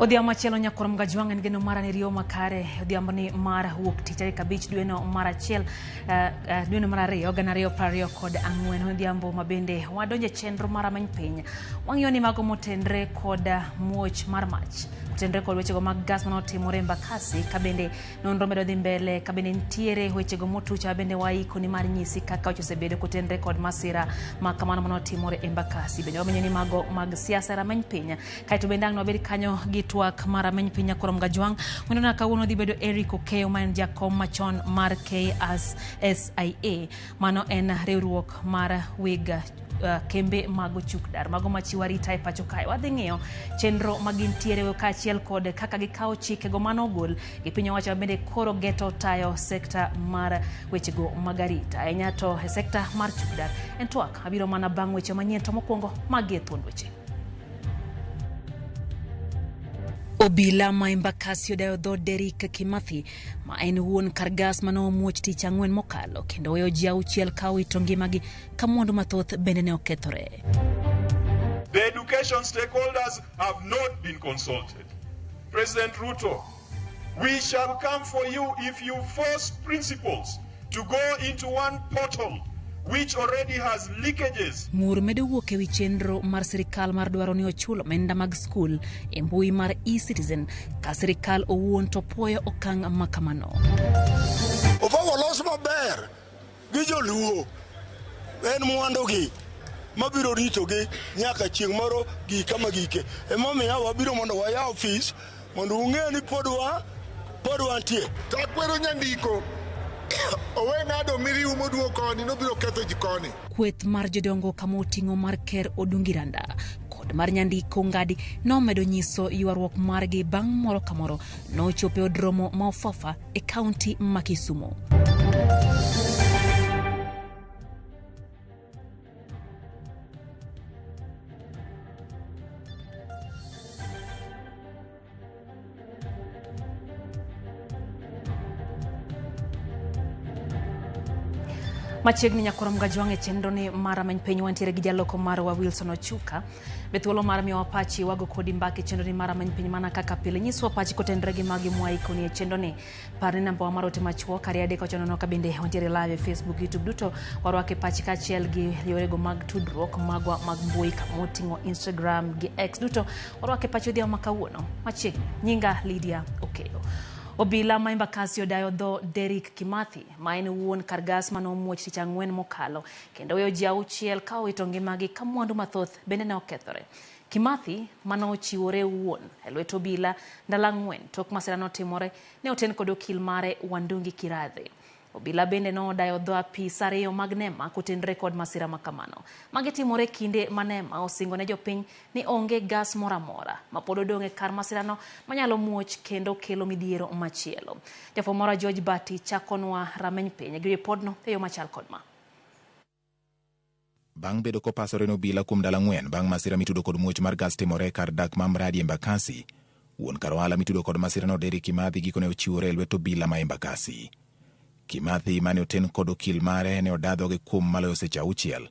Odhiambo machielo nyakwar Mgajwang' en geno mara ni riyo makare odhiambo ni mar wuok tich tarik 5 dweno mar 1 dweno mar 2 2024. Odhiambo ma bende wadonje chenro mar rameny piny, wang'iyo ni mago motenre kod muoch mar mach, motenre kod wechego mag gas manotimore Embakasi, ka bende nonro medo dhi mbele, ka bende nitiere wechego motuch ma bende waiko ni mar nyisi kaka weche osebedo kotenre kod masira ma kamano manotimore Embakasi. Bende wamenyo ni mago mag siasa rameny piny. Kaeto bende ang' wabed kanyo gi twak mar rameny piny nyakwar Mgajwang'. Wendo na kawuono dhi bedo Eric Okeyo ma en jakom machon mar KSSIA. Mano en riwruok mar weg kembe mag ochuk dar mago machiwo arita e pacho kae. Wadhi ng'iyo chenro ma gintiere kaachiel kod kaka gikawo chikego manogol gi piny owacho bende koro geto tayo sekta mar wechego mag arita ahinya to e sekta mar chuk dar. En twak abiro mana bang' weche manyien, to mokwongo magi e thuond weche. Obila ma Embakasi odayo dho Derrick Kimathi ma en wuon kar gas mane omuoch tich ang'wen mokalo kendo weyo ji 6 ka owito ngimagi ka mwandu mathoth bende ne okethore. The education stakeholders have not been consulted. President Ruto, we shall come for you if you force principals to go into one portal which already has leakages. Ng'ur medo wuok ewi chenro mar sirikal mar dwaro ni ochul omenda mag skul e mbui mar eCitizen ka sirikal owuon to puoyo okang' ma kamano. Opawo los maber gi joluo en mwandugi mabiro ritogi nyaka chieng' moro gik kama gike. Emomiyo wabiro mondo wayaw ofis mondo ung'e ni pod wantie. To akwero nyandiko owe ng'ado miriu moduogo koni nobiro ketho ji koni. Kweth mar jodongo kama oting'o mar Ker Odungi Randa kod mar nyandiko Ngadi nomedo nyiso ywaruok margi bang' moro ka moro nochopo e od romo ma Ofafa e kaunti ma Kisumu. Machiegni nyakwar Mgajwang' e chenro ni mar rameny piny wantiere gi jaloko marwa Wilson Ochuka. Be thuolo mar miyowa pachi wago kodi mbaka e chenro ni mar rameny piny mana kaka pile. Nyiswa pachi kotenre gi magi mwaikoni e chenro ni. Par ni namba wa mar ote machuok 2 3 9 ka bende wantiere live e Facebook, YouTube duto warwake pachi kaachiel gi yorego mag tudruok magwa mag mbui kamoting'o Instagram gi X duto warwake pachi odhiambo ma kawuono. Machiegni nyinga Lydia Okeyo. Obila ma Embakasi odayo dho Derrick Kimathi ma en wuon kar gas manomuoch tich ang'wen mokalo kendo weyo ji 6 ka owito ngimagi ka mwandu mathoth bende ne okethore. Kimathi manochiwore wuon e lwet obila ndalo 4 tok masira notimore ne oten kod okil mare Wandungi Kirathe. Obila bende nodayo dho apis 2 mag NEMA kotenre kod masira makamano. Magi timore kinde ma NEMA osingo ne jopiny ni onge gas moro amora ma pod odong' e kar masirano manyalo muoch kendo kelo midhiero machielo. Jafwambo marwa George Bati chakonwa rameny piny gi ripodno e yo machal kod ma. Bang' bedo kopasore ne obila kuom ndalo 4 bang' masira mitudo kod muoch mar gas timore e kar dak ma Mradi Embakasi, wuon kar ohala mitudo kod masirano Derrick Kimathi gikone ochiwore e lwet obila ma Embakasi. Kimathi mane oten kod okil mare ne oda dhoge kuom maloyo seche 6.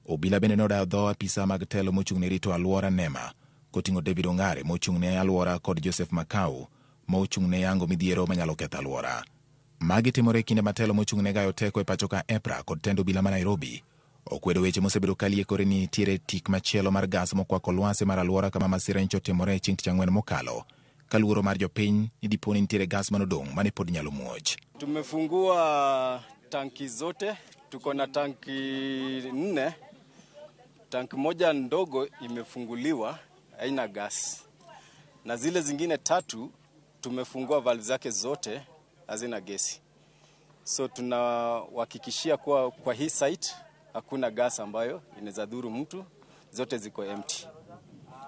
Obila bende ne odayo dho apisa mag telo mochung' ne rito alwora NEMA koting'o David Ongare mochung' ne alwora kod Joseph Makau mochung' ne yango midhiero manyalo ketho alwora. Magi timore e kinde ma telo mochung' ne gayo teko e pacho ka EPRA kod tend obila ma Nairobi okwedo weche mosebedo ka liekore ni nitiere tik machielo mar gas mokwako lwasi mar alwora kama masira nyicho otimore chieng' tich ang'wen mokalo ka luoro mar jopiny ni dipo ni nitiere gas manodong' mane pod nyalo muoch. Tumefungua tanki zote, tuko na tanki 4. Tanki moja ndogo imefunguliwa haina gas, na zile zingine 3 tumefungua valve zake zote hazina gesi. So tunahakikishia kuwa kwa hii site hakuna gas ambayo inaweza dhuru mtu, zote ziko empty.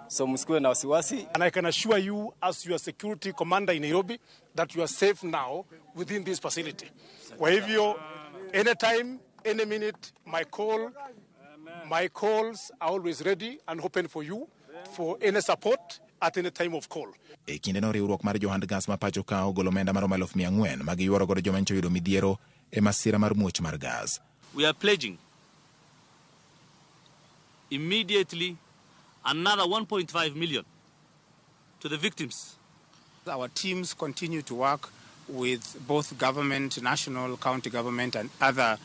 So msikuwe na wasiwasi. And I can assure you as your security commander in Nairobi that you are safe now within this facility. Kwa hivyo anytime, any minute, my calls are always ready and open for you for any support at any time of call. E kindeno riwruok mar johand gas ma pacho ka ogolo omenda maromo 400,000 ma giyuoro godo joma nyocha oyudo midhiero e masira mar muoch mar gas. We are pledging immediately another 1.5 million to the victims. Our teams continue to work with both government, national, county government, and other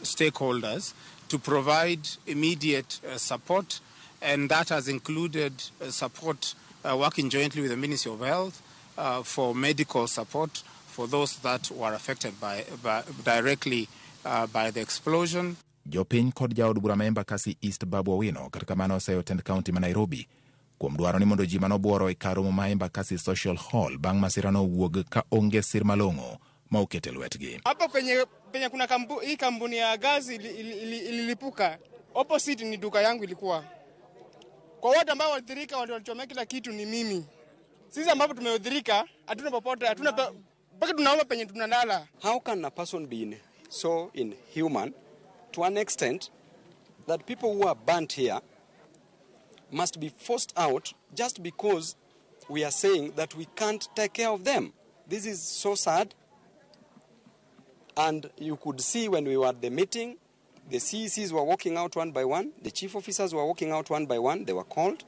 stakeholders to provide immediate support, and that has included support working jointly with the Ministry of Health for medical support for those that were affected by directly by the explosion. Jopiny kod jaod bura ma Embakasi East Babu Owino kata kamano oseyo tend kaunti ma Nairobi kuom dwaro ni mondo ji manobuoro e kar romo ma Embakasi Social Hall bang' masirano owuog ka onge sir malong'o ma oket e lwetgi. Hapo penye kuna hii kampuni ya gazi ililipuka, opposite ni duka yangu ilikuwa. Kwa watu ambao walidhirika, walichomea kila kitu ni mimi. Sisi ambapo tumeudhirika, hatuna popote, hatuna mpaka tunaomba penye tunalala. How can a person be so inhuman to an extent that people who are burnt here must be forced out just because we are saying that we can't take care of them? This is so sad. And you could see when we were at the meeting, the CECs were walking out one by one, the chief officers were walking out one by one. They were called,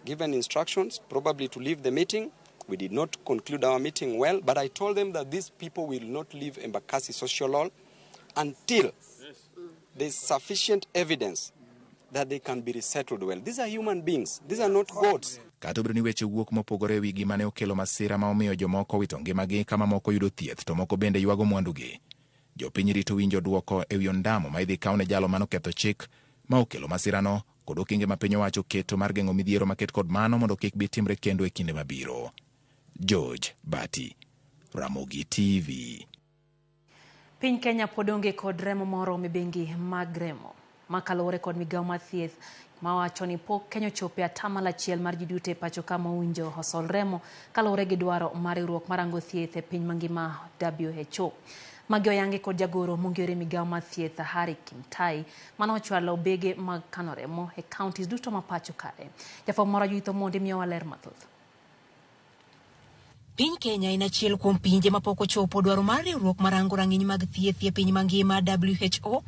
given instructions, probably to leave the meeting. We did not conclude our meeting well, but I told them that these people will not leave Embakasi Social Hall until there's sufficient evidence that they can be resettled well. These are human beings. These are not gods. Kata obedo ni weche wuok mopogore e wi gima ne okelo masira ma omiyo jomoko wito ngimagi ka mamoko yudo thieth to moko bende ywago mwandugi. Jopiny rito winjo duoko e wi ondamo ma idhi kaw ne jalo manoketho chik ma okelo masirano kod okenge ma piny owacho keto mar geng'o midhiero maket kod mano mondo kik bi timre kendo e kinde mabiro. George Bati, Ramogi TV. Piny Kenya pod onge kod remo moromo e bengi mag remo. Ma kaluwore kod migawo mar thieth mawacho ni pok Kenya ochopo e 1% mar ji duto e pacho ka mowinjo osol remo kaluwore gi dwaro mar riwruok marango thieth e piny mangima WHO. Magi oyangi kod jagoro mong'ere migawo mar thieth Harry Kimtai mane ochwalo bege mag kano remo e counties duto ma pacho kae. Jafwambo marwa Judith Omondi miyowa ler mathoth. Piny Kenya en achiel kuom pinje mapok ochopo dwaro mar riwruok marango rang'iny mag thieth e piny mangima WHO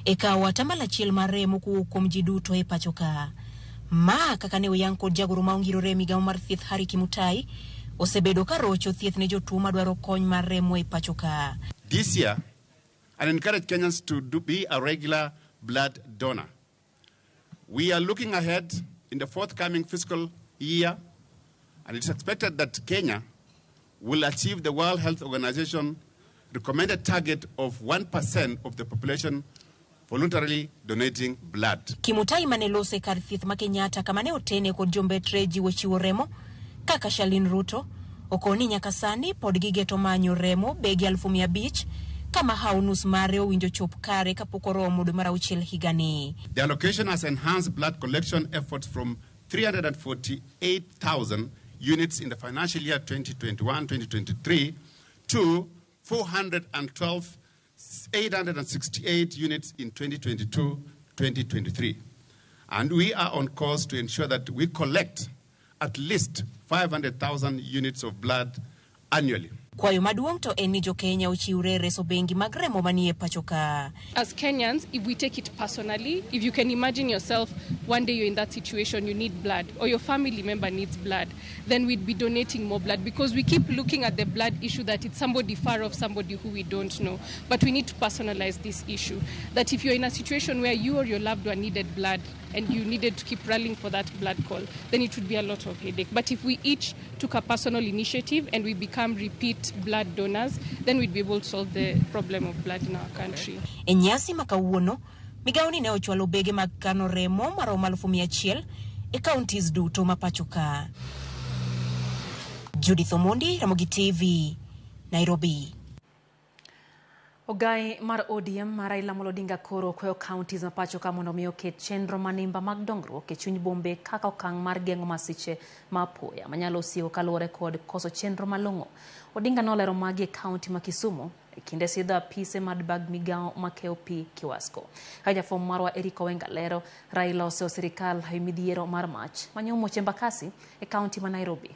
e kawo 1% mar remo kowuok kuom ji duto e pacho ka. Ma kaka ne oyang kod jagoro ma ongirore e migawo mar thieth Harry Kimutai osebedo ka rocho thieth ne jotuo madwaro kony mar remo e pacho ka. This year, I encourage Kenyans to be a regular blood donor. We are looking ahead in the forthcoming fiscal year, and it's expected that Kenya will achieve the World Health Organization recommended target of 1% of the population voluntarily donating blood. Kimutai mane lose kar thieth ma Kenyatta kama ne otene kod jombetre jiwo chiwo remo kaka Shalin Ruto okoni nyaka sani pod gigeto manyo remo bege 500,000 kama hawo nus mare owinjo chop kare kapok oromo dwe mar auchiel higani. The allocation has enhanced blood collection efforts from 348,000 units in the financial year 2021-2023 to 412,868 units in 2022-2023. And we are on course to ensure that we collect at least 500,000 units of blood annually. Kwayo maduong' to en ni jo-Kenya ochiwre reso bengi mag remo manie pacho ka. As Kenyans, if we take it personally, if you can imagine yourself one day you're in that situation, you need blood, or your family member needs blood, then we'd be donating more blood, because we keep looking at the blood issue that it's somebody far off, somebody who we don't know. But we need to personalize this issue, that if you're in a situation where you or your loved one needed blood and you needed to keep rallying for that blood call, then it would be a lot of headache. But if we each took a personal initiative and we become repeat blood donors, then we'd be able to solve the problem of blood in our country. E nyasi ma kawuono, migawo ni ne ochwalo bege mag kano remo maromo 100,000 e counties duto ma pacho ka. Judith Omondi, Ramogi TV, Nairobi. Ogai mar ODM mar Raila Amolo Odinga koro okweyo counties ma pacho ka mondo mi oket chenro manimba mag dongruok e chuny bombe kaka okang' mar geng'o masiche ma apoya manyalo sieko kaluwore kod koso chenro malong'o. Odinga nolero magi e county ma Kisumu e kinde sidho apise mar bag migawo makeyo pi Kiwasco. Ka jafwambo marwa Eric Owenga lero, Raila oseyo sirikal e midhiero mar mach manyomoch Embakasi e county ma Nairobi.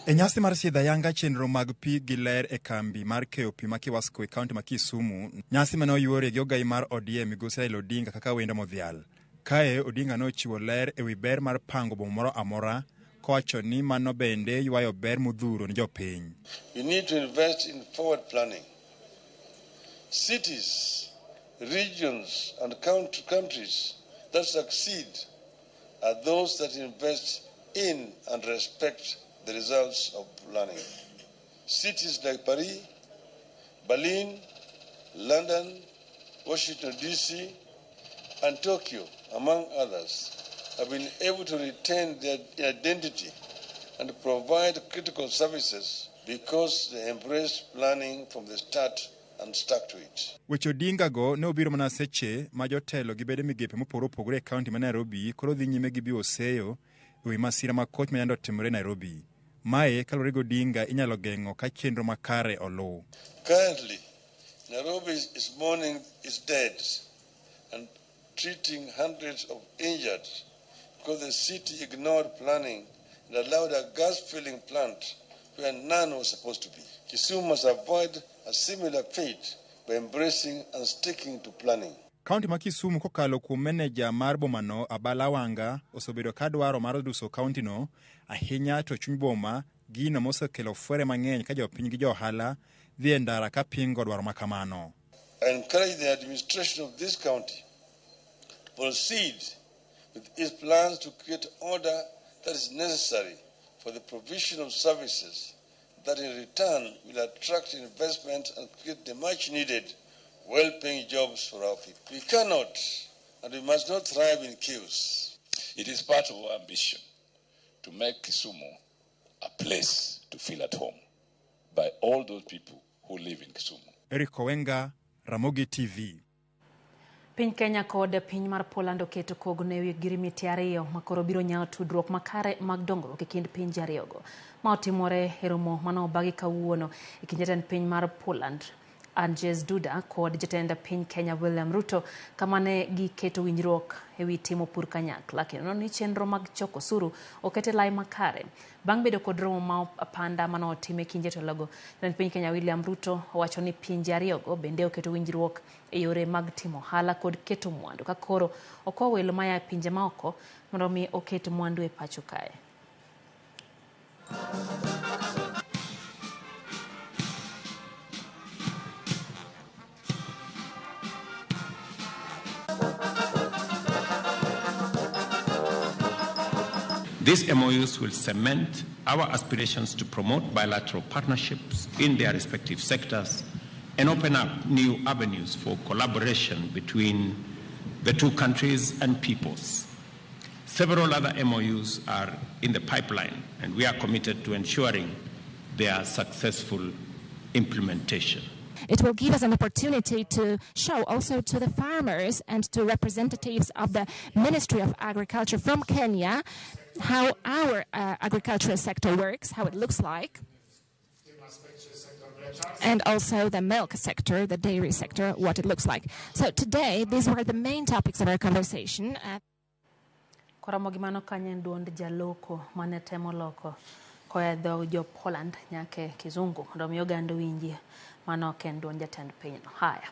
E nyasi mar sidho ayanga chenro mag pi gi ler e kambi mar keyo pi ma Kiwasco e kaunti ma Kisumu, nyasi mane oyuore gi ogai mar ODM migosi Raila Odinga kaka wendo modhial. Kae Odinga nochiwo ler ewi ber mar pango boma moro amora kowacho ni mano bende ywayo ber modhuro ne jopiny. We need to invest in forward planning. Cities, regions and countries that succeed are those that invest in and respect the results of planning. Cities like Paris, Berlin, London, Washington DC, and Tokyo, among others, have been able to retain their identity and provide critical services because they embraced planning from the start and stuck to it. Weche Odinga go ne obiro mana seche ma jotelo gi bede migepe mopogore opogore e kaunti ma Nairobi koro dhi nyime gi biwo seyo ewi masira ma koch ma yande otimore Nairobi. Mae kaluwore gi Odinga inyalo geng'o ka chenro makare oluw. Currently, Nairobi is mourning its dead and treating hundreds of injured because the city ignored planning and allowed a gas filling plant where none was supposed to be. Kisumu must avoid a similar fate by embracing and sticking to planning. Kaunti ma Kisumu kokalo kuom meneja mar bomano Abala Wanga osebedo ka dwaro mar duso kauntino ahinya to chuny boma gino mosekelo fwere mang'eny ka jopiny gi jo ohala dhi e ndara ka pingo dwaro ma kamano. I encourage the administration of this county to proceed with its plans to create order that is necessary for the provision of services that in return will attract investment and create the much needed well-paying jobs for our people. We cannot and we must not thrive in queues. It is part of our ambition to make Kisumu a place to feel at home by all those people who live in Kisumu. Eric Owenga, Ramogi TV. Piny Kenya kod piny mar Poland oketo kogno ewi ogirimiti ariyo makoro biro nyawo tudruok makare mag dongruok e kind pinje ariyogo. Ma otimore e romo mane obagi kawuono e kind jatend piny mar Poland Andrzej Duda kod jatend piny Kenya William Ruto kama ne giketo winjruok ewi timo pur kanyakla kendo ni chenro mag choko osuru oket e lai makare. Bang' bedo kod romo ma apanda mane otim e kind jotelogo, jatend piny Kenya William Ruto owacho ni pinje ariyogo bende oketo winjruok e yore mag timo ohala kod keto mwandu ka koro okwa welo maya e pinje maoko mondo mi oket mwandu e pacho kae. These MOUs will cement our aspirations to promote bilateral partnerships in their respective sectors and open up new avenues for collaboration between the two countries and peoples. Several other MOUs are in the pipeline, and we are committed to ensuring their successful implementation. It will give us an opportunity to show also to the farmers and to representatives of the Ministry of Agriculture from Kenya how our agricultural sector works, how it looks like, and also the milk sector, the dairy sector, what it looks like. So today, these were the main topics of our conversation. Koromo gi mano kanyo en duond jaloko mane temo loko koa e dho jo Poland nyaka e Kizungu mondo mi oganda owinji mano ok en duond jatend pinyno. Haya,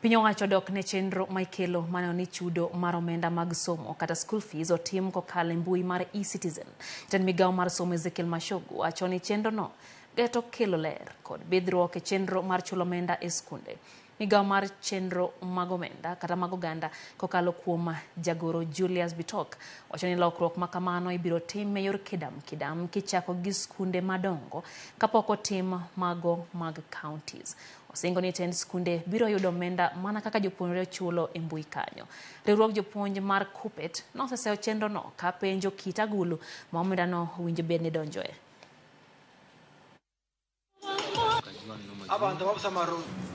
piny owacho dok ne chenro ma ikelo maneno ni chudo mar omenda mag somo kata school fees otim kokalo e mbui mar eCitizen. Jatend migawo mar somo Ezekiel Machogu wacho ni chenrono geto kelo ler kod bidhruok e chenro mar chulo omenda e skunde. Migawo mar chenro mag omenda kata mag oganda kokalo kuom jagoro Julius Bitok wacho ni lokruok ma kamano ibiro tim e yor kidam kidam kichako gi skunde madongo kapok otim mago mag counties. Osingo ni tend skunde biro yudo omenda mana kaka jopuonjre chulo e mbui kanyo. Riwruog jopuonj mar KUPPET noseseyo chenrono ka penjo kit agulu ma omendano owinjo bed ni donjoe.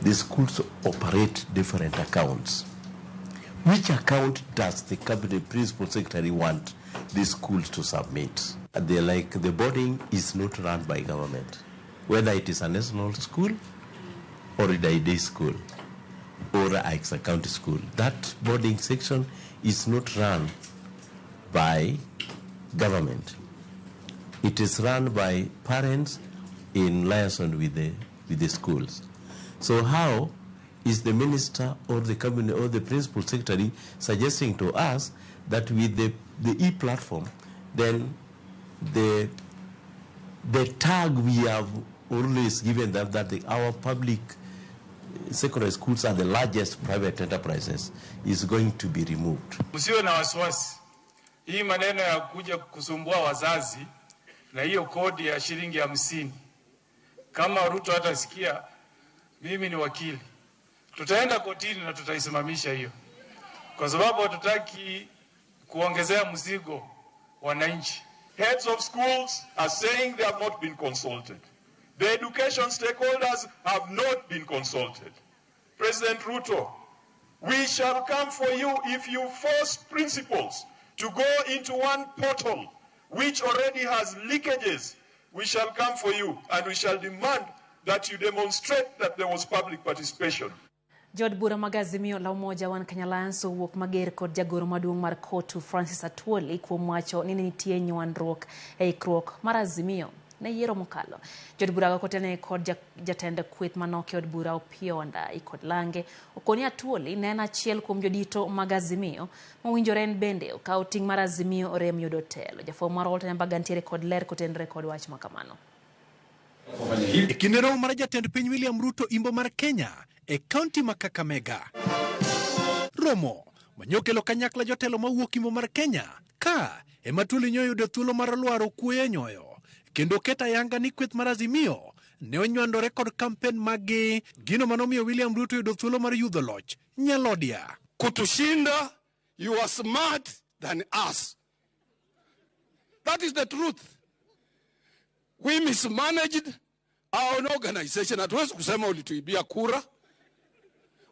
The schools operate different accounts. Which account does the cabinet principal secretary want the schools to submit? They're like, the boarding is not run by government, whether it is a national school or a day school or a county school. That boarding section is not run by government. It is run by parents in liaison with the schools. So how Is the minister or the cabinet or the principal secretary suggesting to us that with the e-platform, then the tag we have always given them that our public secondary schools are the largest private enterprises is going to be removed? Msiwe na wasiwasi. Hii maneno ya kuja kusumbua wazazi na hiyo kodi ya shilingi 50. Kama Ruto hatasikia, mimi ni wakili. Tutaenda kotini na tutaisimamisha hiyo. Kwa sababu hatutaki kuongezea mzigo wananchi. Heads of schools are saying they have not been consulted. The education stakeholders have not been consulted. President Ruto, we shall come for you if you force principals to go into one portal which already has leakages. We shall come for you and we shall demand that you demonstrate that there was public participation. Jood bura mag Azimio la Umoja One Kenya Alliance owuok mager kod jagoro maduong' mar KOTU Francis Atwoli kuom wacho ni nitie nywandruok e ikruok mar Azimio ne yiero mokalo. Jood burago kotelne kod jatend kweth manok e od bura Opiyo Wandayi kod Lange okoni Atwoli ne en achiel kuom jodito mag Azimio mowinjore en bende okaw ting' mar Azimio orem yudo telo. Jafwambo mar Walter Nyambaga ntiere kod ler kotenore kod wach makamano. E kinde romo mar jatend piny William Ruto imbo mar Kenya e kaunti ma Kakamega. Romo manyokelo kanyakla jotelo mawuok imbo mar Kenya ka ema Atwoli nyoyudo thuolo mar lwaro kuoyo e nyoyo kendo keto ayanga ni kweth mar Azimio ne onywandore kod kampen maggi, gino manomiyo William Ruto yudo thuolo mar yudho loch nyalodia. Kutushinda, you are smart than us. That is the truth. We mismanaged our own organization. Hatuwezi kusema ulituibia kura.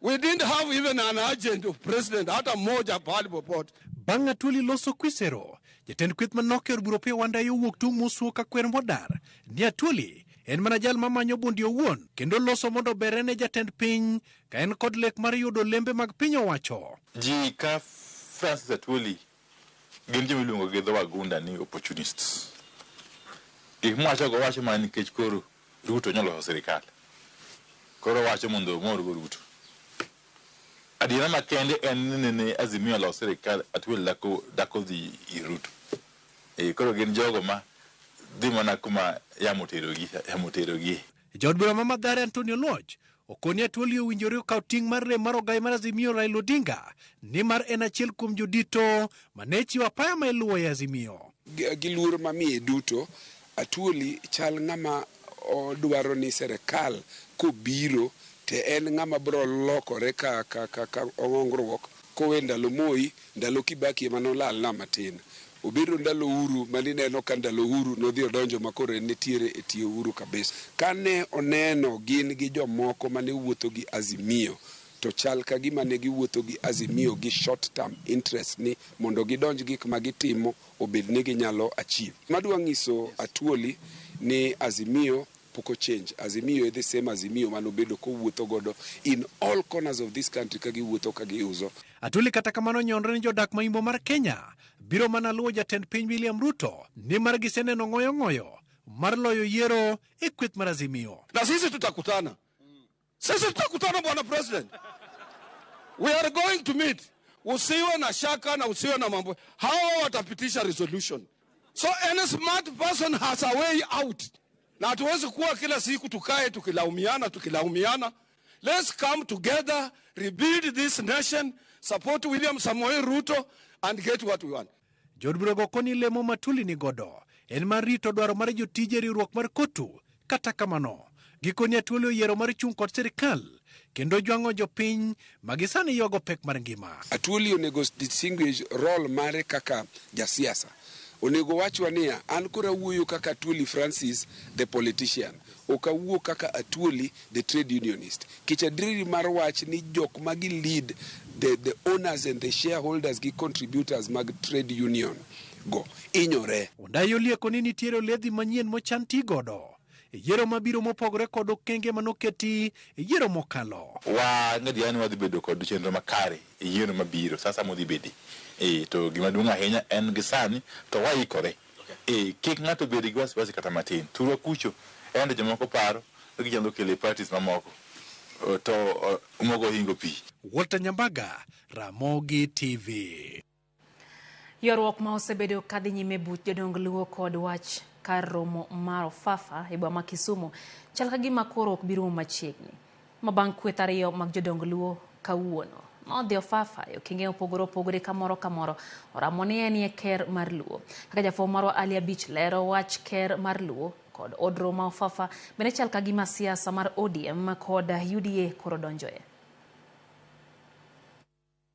We didn't have even an agent of president hata mmoja pahali popote. Bang' Atwoli loso Kwisero, jatend kweth manok e od bura Opiyo Wandayi owuok tung' mosuo ka kwer modar ni Atwoli en mana jal mamanyo bundi owuon kendo loso mondo obere ne jatend piny ka en kod lek mar yudo lembe mag piny owacho. Ji ka Francis Atwoli gin joma iluongo gi dho wagunda ni opportunists. Gik mwachogo wacho mana nikech koro Ruto nyalo loso sirikal. Koro wacho mondo omorgo Ruto. Adiera makende en ni nene Azimio loso sirikal, Atwoli dako dhi ir Ruto. Koro gin jogo ma dhi mana kuma yamo terogi. Jaod bura ma Mathare Antonio Oluoch okoni Atwoli owinjore okaw ting' mar rem mar ogai mar Azimio Raila Odinga nimar en achiel kuom jodito mane chiwo apaya ma iluwo e Azimio. Gi luor mamiye duto, Atwoli chal ng'ama odwaro ni serikal kobiro te en ng'ama biro lokore ka ong'ongruok kowe ndalo Moi, ndalo Kibaki ema nolal na matin. Obiro ndalo Uhuru manineno ka ndalo Uhuru nodhi odonjo makoro en nitiere e tie Uhuru kabisa. Kane oneno gin gi jomoko mane wuotho gi Azimio to chal ka gima ne giwuotho gi Azimio gi short term interest ni mondo gidonj gik ma gitimo obed ni ginyalo achieve. Madwa nyiso Atwoli ni Azimio pok change. Azimio is the same Azimio manobedo kowuotho godo in all corners of this country ka giwuotho ka giuso. Atwoli kata kamano nyonre ni jodak ma imbo mar Kenya biro mana luwo jatend piny William Ruto nimar giseneno ng'oyo ng'oyo mar loyo yiero e kweth mar Azimio. Na sisi tutakutana. Sisi tutakutana bwana president. We are going to meet. Usiwe na shaka na usiwe na mambo. Hawa watapitisha resolution. So any smart person has a way out. Na hatuwezi kuwa kila siku tukae tukilaumiana. Let's come together, rebuild this nation, support William Samoei Ruto and get what we want. Jood burago koni lemo Matuli ni godo en mar rito dwaro mar jotije riwruok mar KOTU. Kata kamano gikoni Atwoli oyiero mar chung' kod sirikal kendo jwang'o jopiny ma gisani ywago pek mar ngima. Atwoli onego distinguish role mare kaka jasiasa. Onego wachwa niya, an koro awuoyo kaka Atwoli Francis the politician, ok awuo kaka Atwoli the trade unionist. Kech adieri mar wach ni jok ma gi lead the owners and the shareholders gi contributors mag trade union go inyore. Wandayi olieko ni nitiere oledhi manyien mochan ti godo e yiero mabiro mopogore kod okenge manoketi e yiero mokalo. Wa ng'adi ni wadhi bedo kod chenro makare e yiero mabiro sasa modhi bedi. To gima duong' ahinya en gi sani to waikore. Kik ng'ato bed gi wasiwasi kata matin. Thurwa kucho en jomoko paro ginyalo kelo parties mamoko. To mogo hingo pi. Walter Nyambaga, Ramogi TV. Ywaruok ma osebedo kadhi nyime buch jodong Luo kod wach kar romo mar Ofafa e boma ma Kisumu chal ka gima koro ok bi rumo machiegni. Ma bang' kweth ariyo mag jodong Luo kawuono nodhi Ofafa e okenge mopogore opogore ka moro ka moro oramo ni en e ker mar Luo. Kaka jafwambo marwa Ali Abich lero wach ker mar Luo kod od romo ma Ofafa bende chal ka gima siasa mar ODM kod UDA koro donjoe.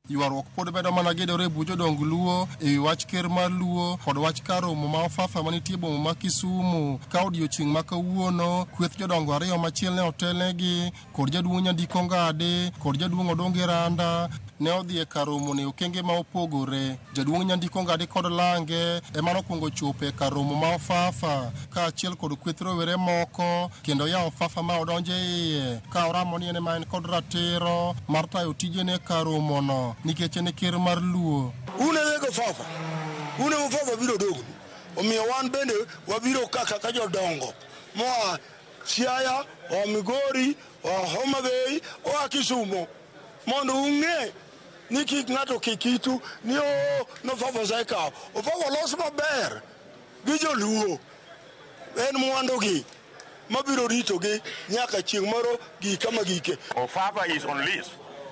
Ywaruok pod medo mana gedore e buch jodong Luo ewi wach ker mar Luo kod wach kar romo ma Ofafa manitie e boma ma Kisumu. Ka odiochieng' ma kawuono, kweth jodongo ariyo machiel ne otelnegi kod jaduong' Nyandiko Ngade kod jaduong' Odonge Randa ne odhi e kar romo e okenge ma opogore. Jaduong' Nyandiko Ngade kod lange ema nokwongo chopo e kar romo ma Ofafa kaachiel kod kweth rowere moko kendo yawo Ofafa ma odonjo e iye ka oramo ni en ema en kod ratiro mar tayo tijene e kar romono nikech en e ker mar Luo. Un e weg Ofafa, un ema Ofafa biro dong'nu. Omiyo wan bende wabiro ka kaka jodongo moa Siaya, oa Migori, oa Homa Bay, oa Kisumo mondo ung'e ni kik ng'ato kik itu ni oo Ofafa osekawo. Ofafa olos maber gi joluo en mwandugi mabiro ritogi nyaka chieng' moro gik kama gike. Ofafa is on lease,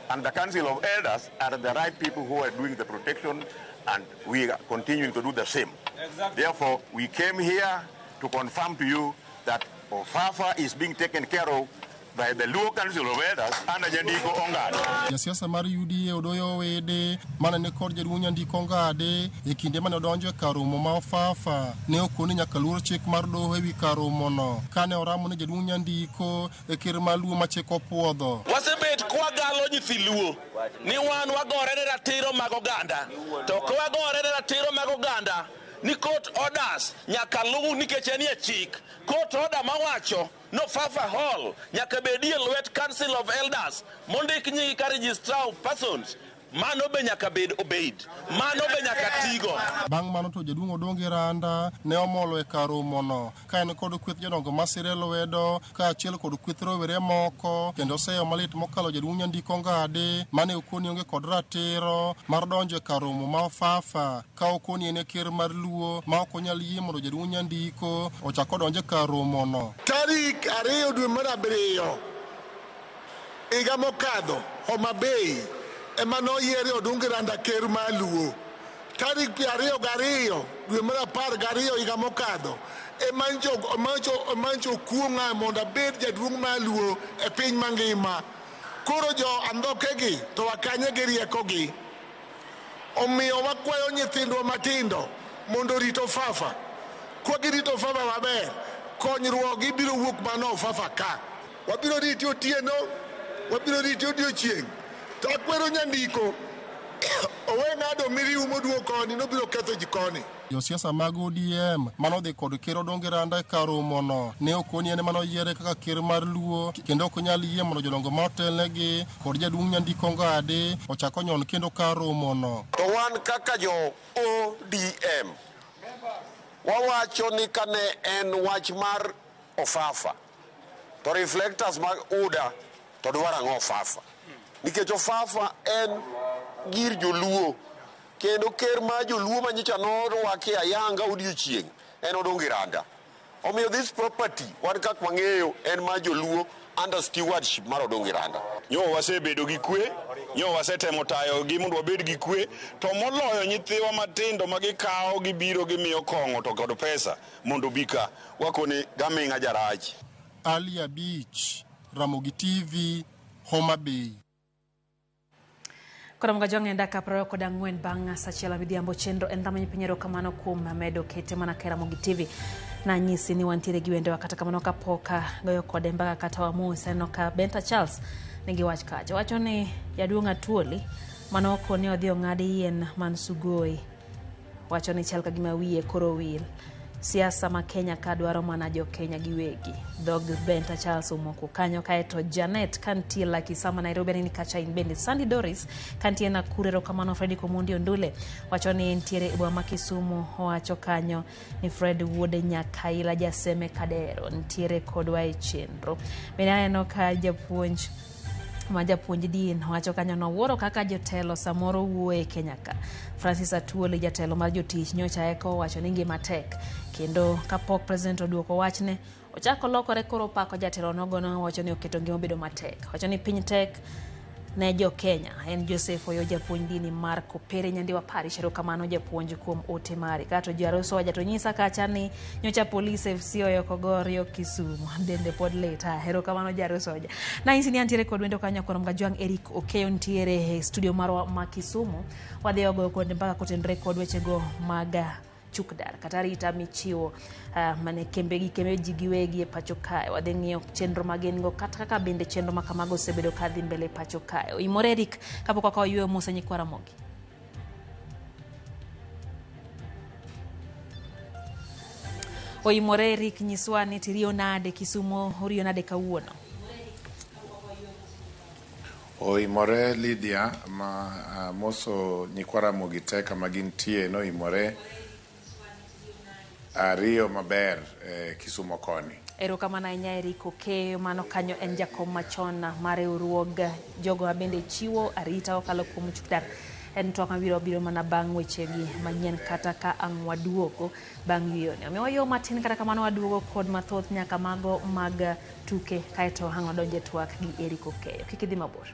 and the Council of Elders are the right people who are doing the protection, and we are continuing to do the same. Exactly. Therefore, we came here to confirm to you that Ofafa is being taken care of by the Luo Council of Elders under Nyandiko Ongade. Jasiasa mar UDA Odoyo Owede mane ni kod jaduong' Nyandiko Ngade e kinde mane odonjo e kar romo ma Ofafa ne okone nyaka luor chik mar doho ewi kar romono kane oramo ni jaduong' Nyandiko e ker mar Luo ma chik opuodho. Wasebet kwagalo nyithi Luo ni wan wagore ne ratiro mag oganda, to kwagore ne ratiro mag oganda ni court orders nyaka luw nikech enie chik. Court order mawacho no Ofafa Hall nyaka bedie lwet Council of Elders mondik nying ka registrar of persons, mano be nyaka bed obeyed, mano be nyaka tigo. Bang' mano to jaduong' Odonge Randa ne omolo e kar romono ka en kod kweth jodongo masire lwedo kaachiel kod kweth rowere moko kendo oseyo malit mokalo jaduong' Nyandiko Ngade mane okoni onge kod ratiro mar donjo e kar romo ma Ofafa ka okoni en e ker mar Luo ma ok onyal yie mondo jaduong' Nyandiko ochak odonj e kar romono. Tarik 2 dwe mar 7 higa mokadho Homa Bay ema noyiere Odungi Randa ker mar Luo. Tarik 22 dwe mar 12 higa mokadho ema nyocha okuong'a mondo abed jaduong' mar Luo e piny mangima. Koro jo andhokegi to wakanye gi riekogi. Omiyo wakwayo nyithindwa matindo mondo orit Ofafa. Kwa girito Ofafa maber, konyruok biro wuok mana Ofafa ka. Wabiro riti otieno, wabiro riti odiochieng'. To akwero Nyandiko owe ng'ado miriu moduogo koni nobiro ketho ji koni. Josiasa mag ODM manodhi kod ker Odonge Randa e kar romono ne okoni en ema noyiere kaka ker mar Luo kendo ok onyal yie mondo jodongo ma otelnegi kod jaduong' Nyandiko Ngade ochak onyon kendo kar romono. To wan kaka jo ODM wawacho ni kane en wach mar Ofafa to reflectors mag UDA to dwaro ang'o Ofafa? Nikech Ofafa en gir joluo kendo ker mar joluo manyocha norwaki ayanga odiochieng' en Odonge Randa. Omiyo this property wan kaka wang'eyo en mar joluo under stewardship mar Odonge Randa. Nyo wasebedo gi kwe, nyo wasetemo tayo gi mondo wabed gi kwe, to moloyo nyithiwa matindo ma gikawo gibiro gimiyo kong'o to kod pesa mondo bi ka wakoni gaming'a jarach. Ali Abich, Ramogi TV, Homa Bay. Koro mga jong'e dakika 24 bang' saa 1 midhiambo chenro en Rameny Piny. Erokamano kuom medo kete mana ka Ramogi TV. Nanyisi ni wantiere gi wendewa, kata kamano kapok goyo kode mbaka kata wamos, aneno ka Benta Charles nigi wach kacha. Wacho ni jaduong' Atuoli mane okoni odhi ong'ad yien man Sugoi. Wacho ni chal ka gima wiye koro wil. Siasa ma Kenya ka dwaro mana jo Kenya giwegi. Dhog Benta Charles omoko kanyo. Kaeto Janet kantie Lucky Sama Nairobi aneni kacha in bende. Sandy Doris kantie Nakuru, erokamano. Freddy Komondi Ondule wacho ni entiere e boma ma Kisumu, owacho kanyo ni Fred wuod Nyakaila Jaseme Kadero nitiere kodwa e chenro. Bende aneno ka japuonj Ma japuonj din wacho kanyo nowuoro kaka jotelo samoro wuoyo e Kenya ka. Francis Atwoli jatelo mar jotich nyocha eko owacho ni ngima tek kendo kapok president oduoko wachne ochako lokore koro opako jatelo nogono wacho ni oketo ngima obedo matek. Wacho ni piny tek ne jo Kenya. En Joseph Oyo japuonj dini mar Kopere Nyandiwa Parish. Erokamano japuonj kuom ote mari. Kato Jaroso waja to nyisa kacha ni nyocha Police FC oyoko gorio Kisumu. Dende pod lit. Erokamano Jaroso waja. Nanyisi ni antiere kod wendo kanyo kuom Gajwang' Eric Okeyo nitiere e studio marwa ma Kisumu. Wadhi wagoyo kode mbaka kotenore kod wechego mag chukdar kata arita michiwo mane kembe gi kembe ji giwegi e pacho kae. Wadhi ng'iyo chenro ma gin go kata kaka bende chenro ma kamago osebedo ka dhi mbele e pacho kae. Oimore Eric kapok wakawo yweyo mos e nyikwa Ramogi. Oimore Eric, nyiswa ni tiriyo nade Kisumu, oriyo nade kawuono? Oimore Lydia ma moso nyikwa Ramogi te kama gintie noimore ariyo maber Kisumo koni. Erokamano ahinya Eric Okeyo, mano kanyo en jakom machon mar riwruog jogo ma bende chiwo arita kokalo kuom chukdar. En twak mabiro biro mana bang' wechegi manyien kata ka ang' waduogo bang' yweyoni. Omiwa yo matin kata kamano waduogo kod mathoth nyaka mago mag tuke kaeto ang' wadonje e twak gi Eric Okeyo. Kik idhi mabor.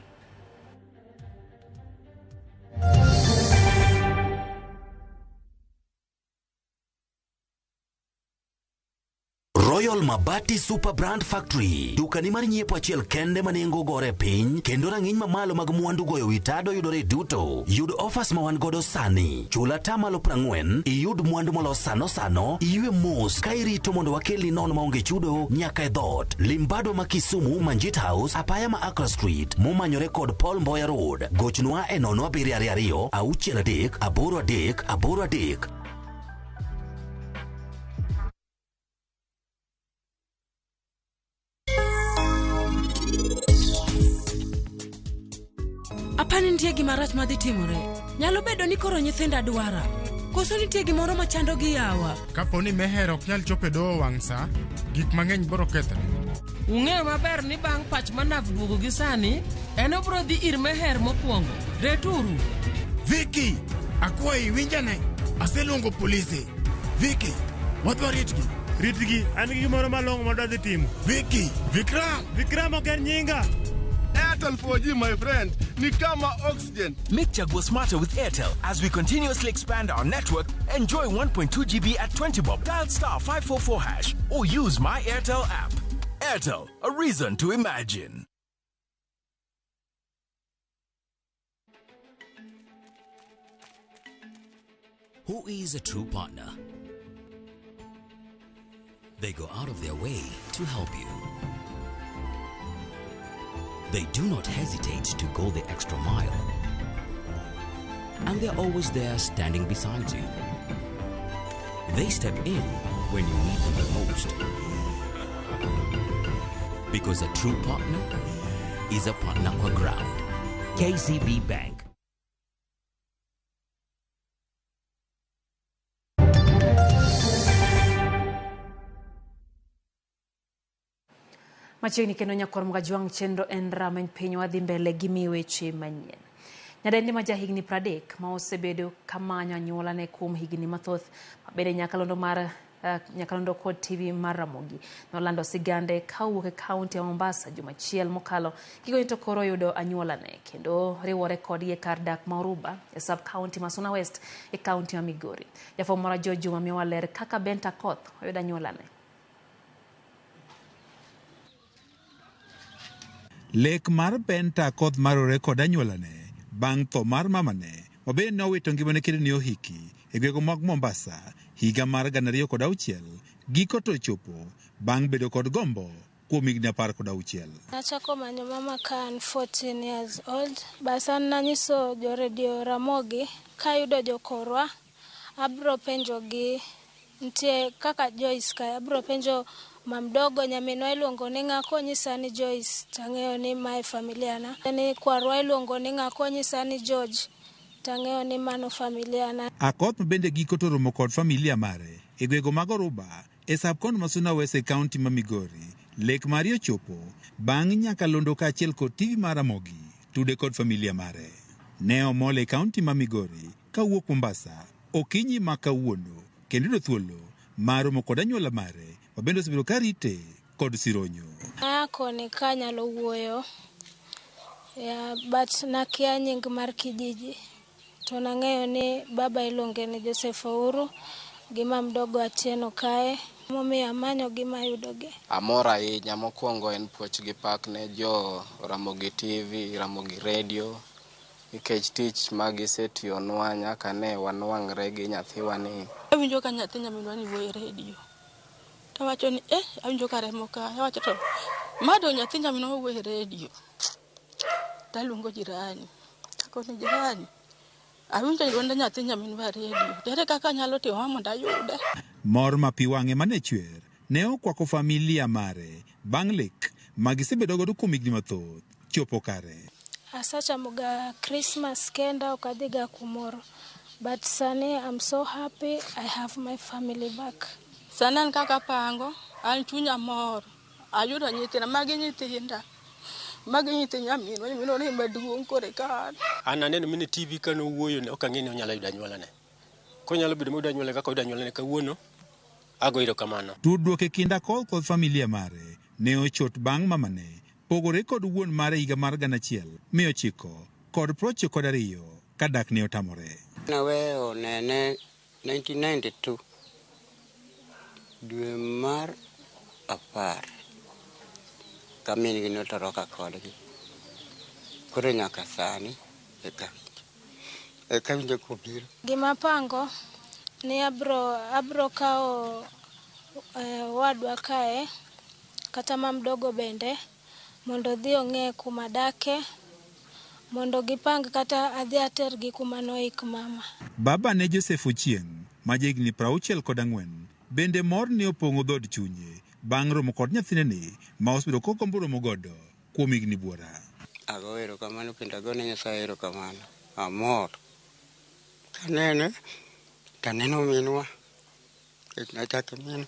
Royal Mabati Super Brand Factory, dukani mar nyiepo achiel kende ma nengo gore piny kendo rang'iny mamalo mag mwandu goyo wi tado yudore duto. Yud offers ma wan godo sani. Chul atamalo 40, iyud mwandu molos sano sano, iywe mos ka irito mondo wakelni nono maonge chudo nyaka e dhoot. Limbado ma Kisumu, Manjit House, apaya ma Accra Street, momanyore kod Paul Mboya Road. Gochnwa e 0722 63 83 83. Apani nitie gima rach madhi timore. Nyalo bedo ni koro nyithinda dwara. Koso nitie gimoro machando gi yawa. Kapo ni Meher ok nyal chopo e doho wang' sa, gik mang'eny biro kethore. Ung'eyo maber ni bang' pach manav duogo gi sani, en obiro dhi ir Meher mokwongo. Returu. Vicky, akwayi winjane. Aseluongo polise. Vicky, wadwa ritgi. Ritgi, an gi gimoro malong'o madwa dhi timo. Vicky, Vikram. Vikram ok en nyinga. Airtel 4G, my friend, ni kama oxygen. Make Jaguar smarter with Airtel. As we continuously expand our network, enjoy 1.2 GB at 20 bob. Dial star 544 hash or use my Airtel app. Airtel, a reason to imagine. Who is a true partner? They go out of their way to help you. They do not hesitate to go the extra mile. And they're always there standing beside you. They step in when you need them the most. Because a true partner is a partner for ground. KCB Bank. Machiegni kendo nyakwar Mgajwang' chenro en rameny piny wadhi mbele gi mi weche manyien. Nyadendi ma jahigni 30 ma osebedo kamanyo anyuolane kuom higni mathoth ma bende nyakalondo mar nyakalondo kod TV mar Ramogi nolando sigande kawuok e kaunti ya Mombasa juma achiel mokalo. Gikone to koro oyudo anyuolane kendo riwore kodgi e kar dak ma Oruba e sub county ma Suna West e kaunti ma Migori. Jafwambo moro George Juma miyowa ler kaka Benta Koth oyudo anyuolane. Lek mar Benta Koth marore kod anyuolane bang' tho mar mamane ma bende nowito ngimane kendo ne ohiki e gwenge mag Mombasa higa mar 2006 giko to ochopo bang' bedo kod gombo kuom higni 16. Nachako manyo mama ka an 14 years old. Bas an nanyiso jo redio Ramogi kayudo jokorwa abro penjogi nitie kaka Joyce kae abro penjo mamdogo nyaminwa iluongo ni ng'a konyisa ni Joyce tang'eyo ni mae familia na. Ni kwarwa iluongo ni ng'a konyisa ni George tang'eyo ni mano familia na. Akoth bende giko to romo kod familia mare e gwenge mag Oruba e sub county ma Suna West e kaunti ma Migori. Lek mare ochopo bang' nyakalondo kaachiel kod TV mar Ramogi tude kod familia mare. Ne omol e kaunti ma Migori kawuok Mombasa okinyi ma kawuono kendo yudo thuolo mar romo kod anyuola mare ma bende osebedo ka rite kod sironyo. Aa koni ka anyalo wuoyo, yeah, but nakia nying mar kijiji. To nang'eyo ni baba iluonge ni Joseph Ouru gi mamdogo Atieno kae. Momiyo amanyogi mayudogi. Amor ahinya mokwongo en puoch gi pak ne jo Ramogi TV, Ramogi Radio nikech tich ma gisetiyonwa nyaka ne wanwang're gi nyathiwa ni. Awinjo ka nyathi nyaminwa ni wuoyo e redio. Tawacho ni eh, awinjo ka remo kaya. Awacho to ma to nyathi nyaminwa wuoyo e redio. Taluongo jirani. Akoni jirani, awinjo dwond nyathi nyaminwa e redio. To ere kaka anyalo timo mondo ayude? Mor ma pi wang'e mane chwer ne okwako familia mare bang' lek ma gisebedo godo kuom higni mathoth chopo kare. Asechamoga Christmas kenda ok adhiga kumoro. But sani I'm so happy I have my family back. Sani an kaka apango, an chunya mor. Ayudo nyithinda, magi nyithinda. Magi nyithi nyaminwa, nyaminwa ni maduong' koro eka an. An aneno mine TV ka nowuoyo ne ok ang'e ni onyalo yudo anyuolane. Konyalo bedo moyudo anyuolane kaka oyudo anyuolane kawuono, ago erokamano. Tudruok e kind Akoth kod familia mare ne ochot bang' mamane pogore kod wuon mare higa mar 1992 ka dak ne otamore. Naweyo nene 1992 dwe mar 10 ka min gi notoroka kodgi. Koro nyaka sani eka winjo kobiro. Gima apango ni abro kawo owadwa kae kata mamdogo bende mondo odhi ong'e kuma dake mondo gipang kata adhi atergi kuma noik mama. Baba ne Joseph Ochieng' ma jahigni 64 bende mor ne opong'o dhood chunye bang' romo kod nyathineni ma osebedo kogombo romo godo kuom higni buora. Ago erokamano kendo agone Nyasaye erokamano. Amor. Kanene, taneno minwa. Nachako minwa.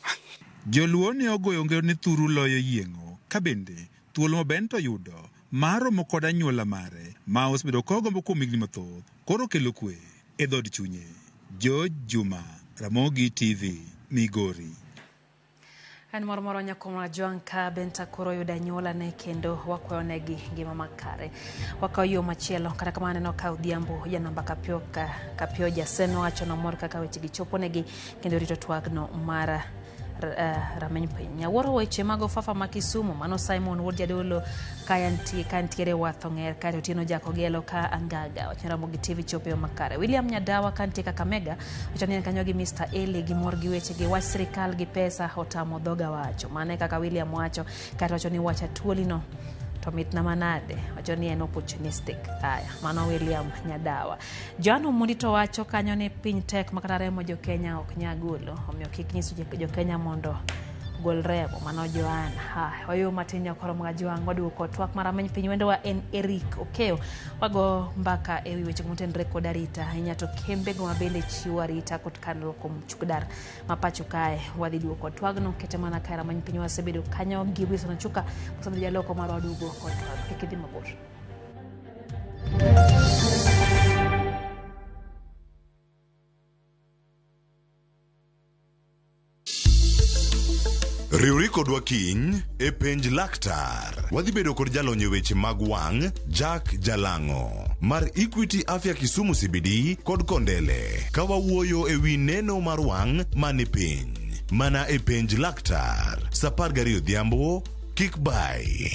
Joluo ne ogoyo ngero ni thuru loyo yieng'o ka bende thuolo ma Bento yudo mar romo kod anyuola mare ma osebedo kogombo kuom higni mathoth koro kelo kwe e dhood chunye. George Juma, Ramogi TV, Migori. En mor moro nyakomwa Joan ka Benta koro oyudo anyuolane kendo wakwayonegi ngima makare. Wakawo yo machielo kata kamano aneno ka Odhiambo janamba Kapio Jasen wacho nomor kaka wechegi choponegi kendo rito twagno mar rameny piny. Nyawuoro weche mag Ofafa ma Kisumu mano Simon wuod Jadolo ka ntiere wath ong'er kaeto Otieno Jakogelo ka Angaga wacho Ramogi TV chopo e yo makare. William Nyadawa ka nitie Kakamega wacho ni en kanyo gi Mr. Eli gi mor gi weche gi wach sirikal gi pesa otamo dhoga wacho. Mano e kaka William wacho kaeto wacho ni wach Atuoli no to mitna manade wacho ni en opportunistic. Aya, mano William Nyadawa. Joan Omondi to wacho kanyo ni piny tek makata remo jo Kenya ok nyal golo omiyo kik nyisu jo Kenya mondo gol remo. Mano Joan. Ha, wayo matin nyakoro mga Joan waduoko twak mar rameny piny wendowa en Eric Okeyo. Wago mbaka ewi weche motenore kod arita ahinya to kembego ma bende chiwo arita kod kano kuom chukdar ma pacho kae. Wadhi duoko twagno kete mana kae rameny piny wasebedo kanyo gi Wilson Ochuka mosebedo jaloko marwa waduogo kod twagno. Kik idhi mabor. Riwri kodwa kiny e penj laktar. Wadhi bedo kod jalony e weche mag wang' Jack Jalang'o mar Equity Afya Kisumu CBD kod Kondele ka wawuoyo e wi neno mar wang' mani piny. Mana e penj laktar sa 12 odhiambo kik bai.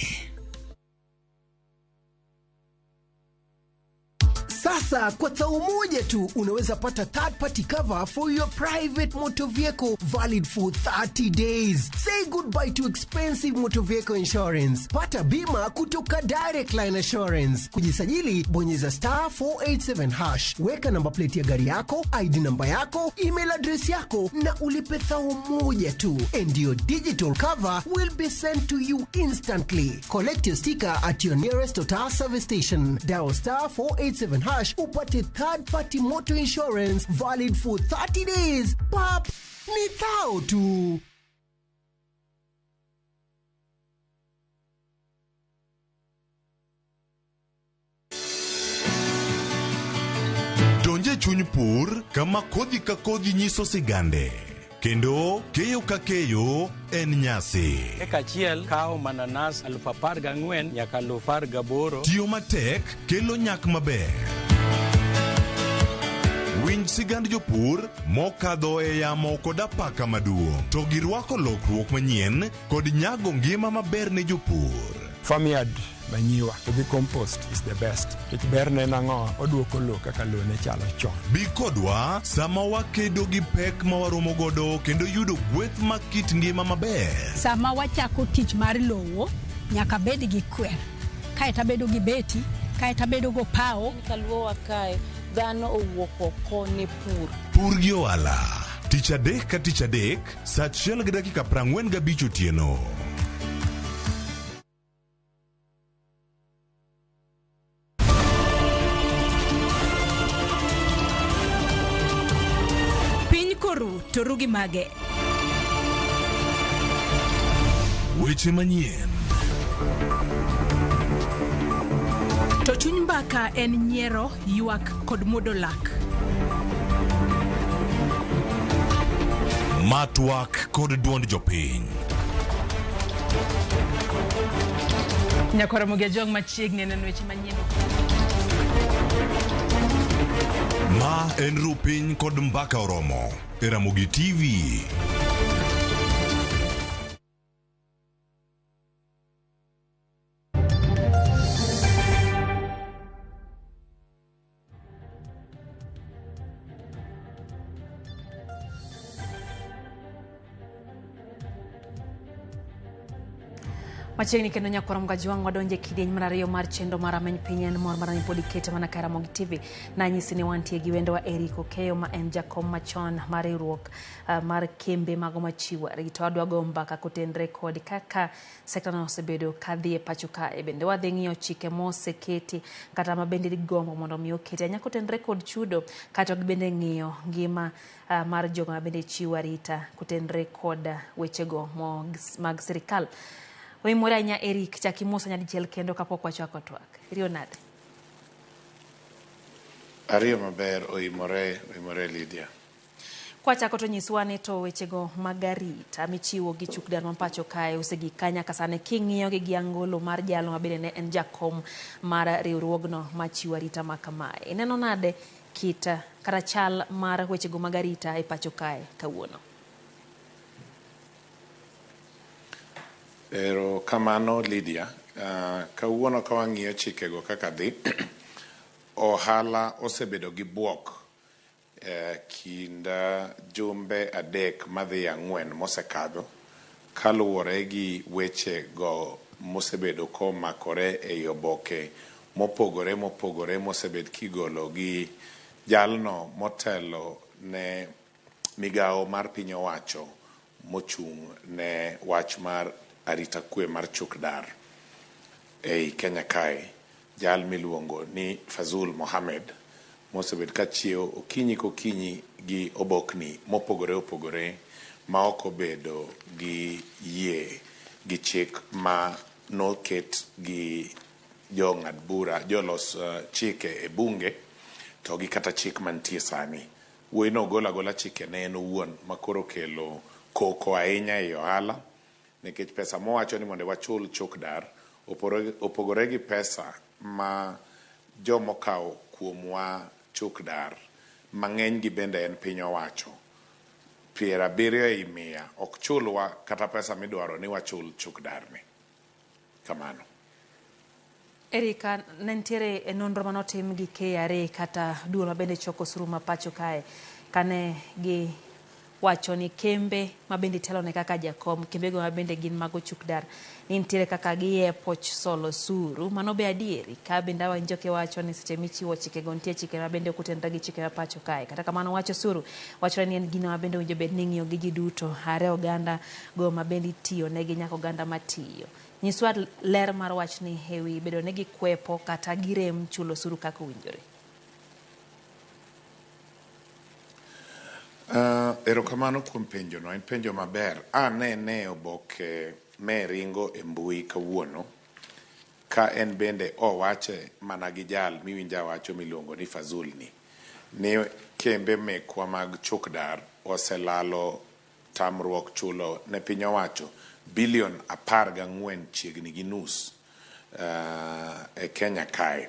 Sasa kwa thao moja tu unaweza pata third party cover for your private motor vehicle valid for 30 days. Say goodbye to expensive motor vehicle insurance. Pata bima kutoka Direct Line Assurance. Kujisajili, bonyeza star 487 hash. Weka namba plate ya gari yako, ID namba yako, email address yako na ulipe thao moja tu. And your digital cover will be sent to you instantly. Collect your sticker at your nearest Total service station. Dial star 487 hash upate third party motor insurance valid for 30 days. Pap, ni thao tu. chuny pur kama kodhi ka kodhi nyiso sigande. Kendo keyo ka keyo en nyasi. Eka achiel kawo mananas 14,000 nyaka 18,000. Tiyo matek kelo nyak maber. Winj sigand jopur mokadho e yamo kod apaka maduong' to girwako lokruok manyien kod nyago ngima maber ne jopur. Farmyard manyiwa to gi compost is the best. Nikech berne en ang'o? Oduoko lowo kaka lowo ne chalo chon. Bi kodwa sama wakedo gi pek ma waromo godo kendo yudo gweth mag kit ngima maber. Sama wachako tich mar lowo, nyaka bed gi kwer, kaeto abedo gi beti, kaeto abedo gopawo. Kaluowa kae, dhano owuok oko ne pur. Pur gi ohala, tich adek ka tich adek, saa achiel gi dakika 45 otieno. Piny koru to ru gi mage. Weche manyien. To chuny mbaka en nyiero, ywak kod muodo lak. Ma twak kod duond jopiny. Nyakwar Ramogi Ajwang' machiegni neno weche manyien. Ma en ru piny kod mbaka oromo e Ramogi TV. Machiegni kendo nyakwar Mgajwang' wadonje kidieny mar ariyo mar chenro mar Ameny Piny en mor mar pod ikete mana ka Ramogi TV. Nanyisi ni wantie gi wendowa Eric Okeyo ma en jakom machon mar riwruok mar kembe mago machiwo arita. Wadwa go mbaka kotenre kod kaka sekta no osebedo kadhi e pacho kae. Bende wadhi ng'iyo chike moseketi kata ma bende igombo mondo mi oketi. Anya kotenre kod chudo kata bende ng'iyo ngima mar jogo ma bende chiwo arita kotenre kod wechego mag sirikal. Oimore ahinya Eric, chak imosa nyadichiel kendo kapok wachako twak. Iriyo nade? Ariyo maber, oimore, oimore Lydia. Kwachako to nyiswa ni to wechego mag arita michiwo gi chuk dar mapacho kae osegik ka nyaka sani king'iyo gi gi angolo mar jalo ma bende ne en jakom mar riwruogno machiwo arita ma kamae. Ineno nade kit kata chal mar wechego mag arita e pacho kae kawuono? Ero kamano Lydia. Kawuono ka wang'iyo chikego kaka dhi, ohala osebedo gi buok kind jumbe 3 madhi 4 mosekadho kaluwore gi weche go mosebedo komakore ei oboke mopogore mopogore mosebed kigolo gi jalno motelo ne migawo mar piny owacho mochung' ne wach mar arita kwe mar chuk dar ei Kenya kae, jal miluongo ni Fazul Mohamed mosebed kachiewo okinyi kokinyi gi obokni mopogore opogore ma ok obedo gi yie gi chik ma noket gi jong'ad bura, jolos chike e bunge to gi kata chik mantie sani. Wuoyi no ogolo agola chike ne en owuon ma koro kelo koko ahinya ei ohala nikech pesa mowacho ni mondo wachul chuk dar opogore gi pesa ma jomokawo kuomwa chuk dar mang'eny gi bende en piny owacho 70 e 100 ok chulwa kata pesa midwaro ni wachul chuk dar ni. Kamano. Erika, ne nitiere e nonro manotim gi KRA kata duol mabende choko osuru ma pacho kae kane gi wacho ni kembe mabende itelone kaka jakom, kembego mabende gin mag ochuk dar, ni nitiere kaka giyepo solo osuru. Mano be adieri? Ka bende awinjo kiwacho ni seche michiwo chikego nitie chike mabende ok otenre gi chike ma pacho kae. Kata kamano wach osuru wachore ni en gino mabende owinjo bed ni ing'iyo gi ji duto are oganda go mabende itiyo negi nyaka oganda matiyo. Nyiswa ler mar wachni ewi bedo ni gikwepo kata girem chulo osuru kaka owinjore. Erokamano kuom penjono, en penjo maber. Anene oboke me ringo e mbui kawuono ka en bende owache mana gi jal miwinjo awacho miluongo ni Fazul ni. ni kembe mekwa mag chuk dar oselalo tamruok chulo ne piny owacho bilion 14 chiegni gi nus e Kenya kae.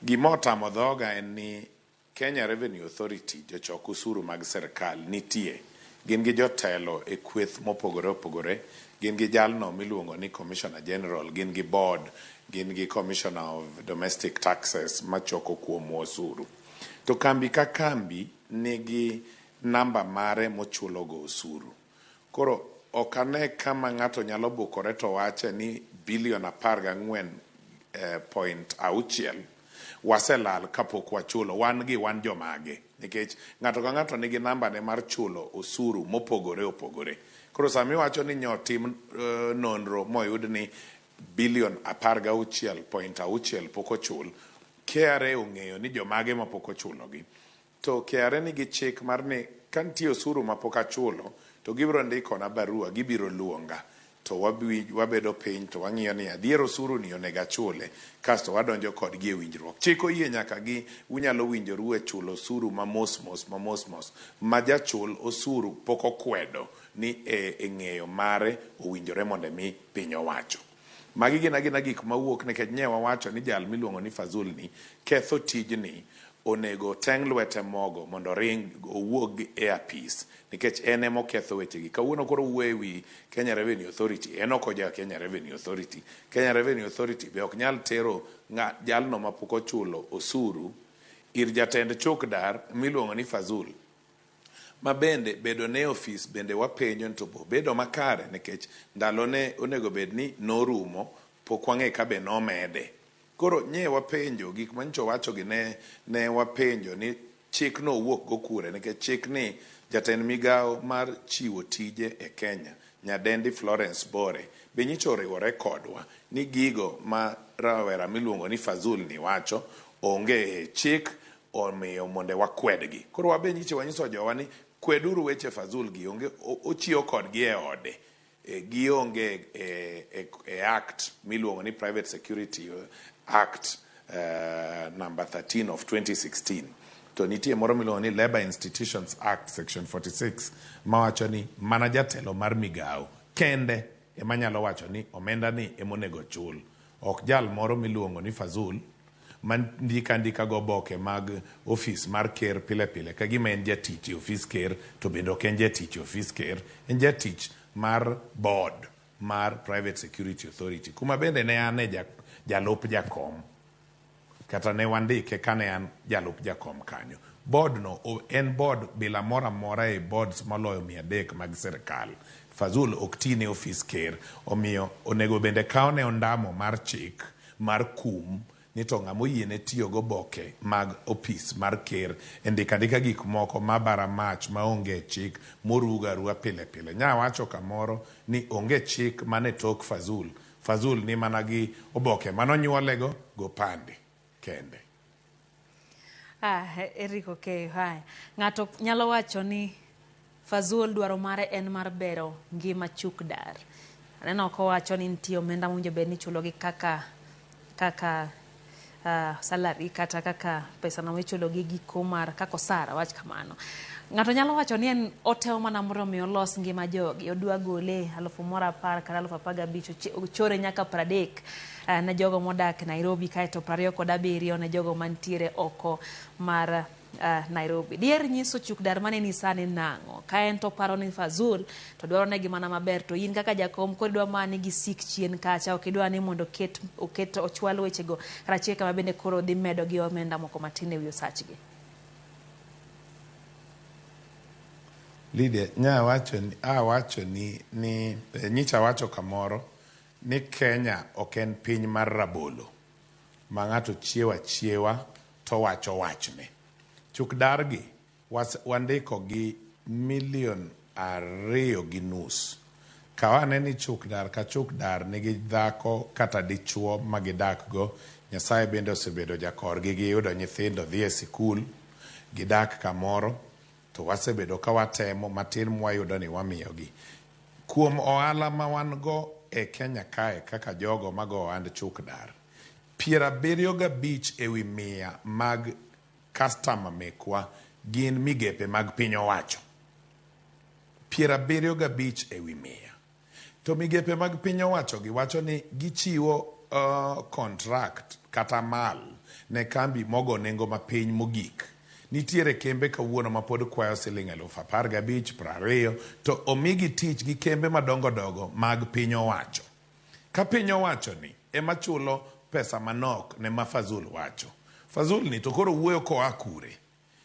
Gima otamo dhoga en ni Kenya Revenue Authority, jochok usuru mag serkal nitie. Gin gi jotelo e kweth mopogore opogore. Gin gi jalno miluongo ni Commissioner General, gin gi board, gin gi Commissioner of Domestic Taxes machoko kuomwa osuru. To kambi ka kambi nigi namba mare mochulogo osuru. Koro ok ane kama ng'ato nyalo bukore to wache ni bilion 14.6 waselal kapok wachulo. Wan gi wan jomage? Nikech ng'ato ka ng'ato nigi namba ne mar chulo osuru mopogore opogore. Koro sama iwacho ni nyotim nonro moyud ni bilion 16.6 pok ochul, KRA ong'eyo ni jomage mapok ochulogi. To KRA nigi chik mar ni ka nitie osuru mapok achulo to gibiro ndikona barua, gibiro luonga to wabedo piny to wang'iyo ni adier osuru ni onego achule, kasto wadonjo kodgi e winjruok. Chik oyie nyaka gi unyalo winjoru e chulo osuru ma mos mos ma mos mos ma jachul osuru pok okwedo ni e ng'eyo mare owinjore mondo mi piny owacho. Magi gin agina gik mawuok nikech nye wawacho ni jal miluongo ni Fazul ni ketho tijni, onego teng' lwete mogo mondo ring owuog e apis nikech en ema oketho wechegi. Kawuono koro wuoyo e wi Kenya Revenue Authority, en ok oja Kenya Revenue Authority. Kenya Revenue Authority be ok nyal tero jalno mapok ochulo osuru ir jatend chuk dar miluongo ni Fazul, ma bende bedo ne ofis bende wapenjo ni to bo bedo makare nikech ndalone onego bed ni norumo, pok wang'e ka be nomede. Koro nye wapenjo gik manyicho wacho gi ne wapenjo ni chik no owuok go kure, nikech chik ni jatend migawo mar chiwo tije e Kenya nyadendi Florence Bore be nyicho oriwore kodwa ni gigo ma rawera miluongo ni Fazul ni wacho onge e chik, omiyo mondo wakwedgi. Koro wabe nyicho wanyiso jowa ni kweduru weche Fazul gi, onge ochiwo kodgi e ode. Gionge e act miluongo ni Private Security Act number 13 of 2016. To nitie moro miluongo ni Labor Institutions Act section 46 mawacho ni mana jatelo mar migawo kende ema nyalo wacho ni omenda ni emonego chul. Ok jal moro miluongo ni Fazul ma ndika andika go oboke mag ofis mar ker pile pile ka gima en jatich e ofis ker, to bende ok en jatich e ofis ker, en jatich mar board mar Private Security Authority, kuma bende ne an e jalup jakom, kata ne wandike kane an jalup jakom kanyo. Board no en board bila moro amora e boards moloyo 300 mag sirkal. Fazul ok ti ne ofis ker, omiyo onego bende kawne ondamo mar chik mar kum ni to ng'ama oyiene tiyo goboke mag opis mar ker e ndiko andika gik moko mabara mach maonge chik morugo arua pile pile. Nya wacho kamoro ni onge chik mane tok Fazul. Fazul ni mana gi oboke manonyuolego gopande kende. Eric Okeyo, haya. Ng'ato nyalo wacho ni Fazul dwaro mare en mar bero ngima chuk dar. Aneno kowacho ni nitie omenda mowinjo bed ni ichulogi kaka salary kata kaka pesa no michulogi giko mar kaka osara, wach kamano. Ng'ato nyalo wacho ni en otemo mana mondo mi olos ngima jogi, odwa gole 10,000 kata 15,000, ochore nyaka 30 ne jogo modak Nairobi, kaeto 27 ne jogo mantiere oko mar Nairobi. Dier nyiso chuk dar maneni sani nang'o? Ka en to paro ni Fazul to dwaro negi mana maber, to in kaka jakom koro idwa mana ni gisik chien kacha, ok idwa ni mondo oket ochwal wechego kata kama bende koro dhi medo gi omenda moko matin e wi osachgi. Lydia, nya wacho ni nyicha wacho kamoro ni Kenya ok en piny mar rabolo ma ng'ato chiewa achiewa to wacho wachne. Chuk dargi wandiko gi 2.5 milion. Kawane ni chuk dar ka chuk dar nigi dhako kata dichuo ma gidak go, Nyasaye bende osebedo jakorgi, giyudo nyithindo dhi e sikul, gidak kamoro, to wasebedo ka watemo matin mwayudo ni wamiyogi. Kuom ohala ma wan go e Kenya kae kaka jogo mago ohand chuk dar, 75% mag customer mekwa gin migepe mag piny owacho. 75 e wi 100. To migepe mag piny owacho gi wacho ni gichiwo contract kata mal ne kambi mogo nengo mapiny mogik. Nitiere kembe kawuono ma pod kwayo siling 15,000, 20, to omigi tich gi kembe madongo dongo mag piny owacho. Ka piny owacho ni ema chulo pesa manok ne ma Fazul wacho. Fazul ni to koro wuoyo koa kure?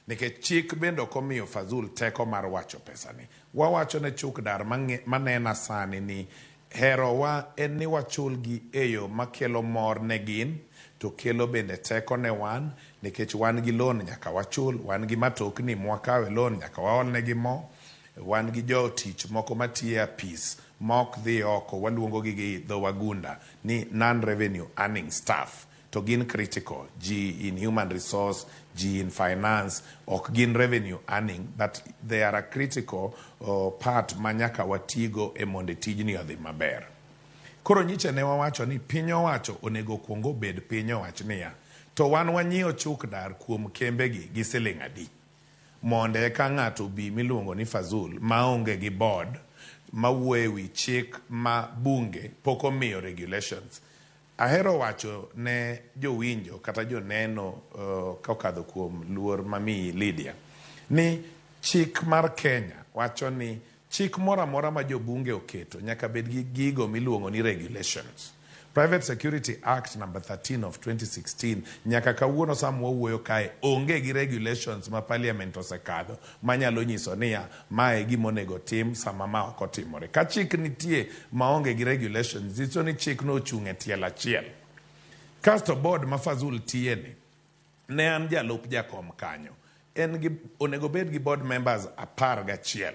Nikech chik bende ok omiyo Fazul teko mar wacho pesani. Wawacho ne chukdar manena sani ni herowa en ni wachulgi e yo makelo mor ne gin, to kelo bende teko ne wan, nikech wan gi loan nyaka wachul, wan gi matokni mwakawe loan nyaka waolnegi mo, wan gi jotich moko matiyo e apis ma ok dhi oko, waluongo gi gi dho wagunda ni non-revenue earning staff, to gin critical. Ji in human resource, ji in finance, ok gin revenue earning, but they are a critical part ma nyaka watigo e mondo tijni odhi maber. Koro nyicha ne wawacho ni piny owacho onego okuong obed piny owach niya, to wan wanyiewo chuk dar kuom kembegi gi siling adi? Mondo eka ng'ato obi miluongo ni Fazul maonge gi board mawuoyo e wi chik ma bunge pok omiyo regulations. Ahero wacho ne jowinjo kata joneno kokadho kuom luor mamiyi Lydia ni chik mar Kenya wacho ni chik moro amora ma jobunge oketo nyaka bed gi gigo miluongo ni regulations. Private Security Act number 13 of 2016 nyaka kawuono sama wawuoyo kae onge gi regulations ma parliament osekadho manyalo nyiso niya mae gima onego tim sama ma ok otimore. Ka chik nitie maonge gi regulations, nyiso ni chikno ochung' e tielo achiel. Kasto board ma Fazul tiye ni, ne an jalup jakom kanyo. En gi, onego bed gi board members 11.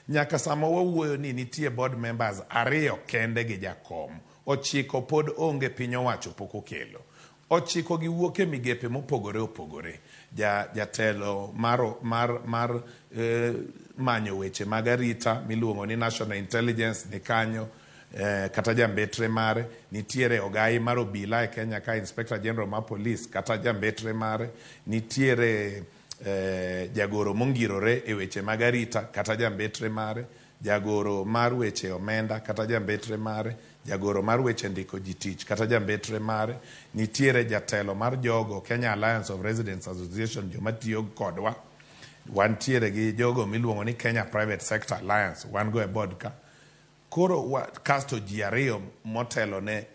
Nyaka sama wawuoyo ni nitie board members 2 kende gi jakom. 9 pod onge, piny owacho pok okelo. 9 gi wuok e migepe mopogore opogore. Jatelo mar manyo weche mag arita miluongo ni National Intelligence ni kanyo, kata jambetre mare. Nitiere ogai mar obila e Kenya ka, Inspector General mar Police kata jambetre mare. Nitiere jagoro mongirore e weche mag arita kata jambetre mare. Jagoro mar weche omenda kata jambetre mare. Jagoro mar weche ndiko ji tich kata jambetre mare. Nitiere jatelo mar jogo Kenya Alliance of Residents Association, joma tiyo kodwa. Wantiere gi jogo miluongo ni Kenya Private Sector Alliance, wan go e board ka. Koro kasto ji 2 motelo ne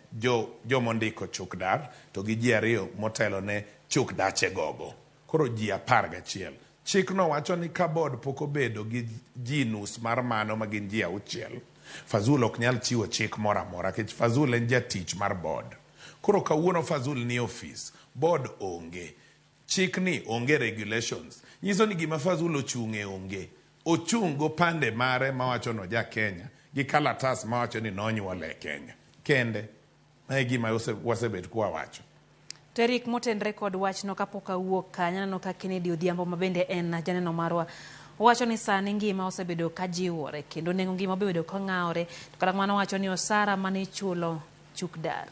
jomondiko chukdar to gi ji 2 motelo ne chukdache gogo. Koro ji 11. Chikno wacho ni ka board pok obedo gi ji nus mar mano ma gin ji 6, Fazul ok nyal chiwo chik moro amora nikech Fazul en jatich mar board. Koro kawuono Fazul ni ofis, board onge. Chikni onge regulations. Nyiso ni gima Fazul ochung'e onge. Ochung' go pande mare mawacho no ja Kenya gi kalatas mawacho ni nonyuole e Kenya. Kende. Ma e gima wasebet kwawacho. To Eric, motenre kod wachno kapok awuok kanyo, aneno ka Kennedy Odhiambo ma bende en janeno marwa owacho ni sani ngima osebedo ka jiwore kendo nengo ngima obedo ka ng'awore. To kata kamano owacho ni osara mane ichulo chukdar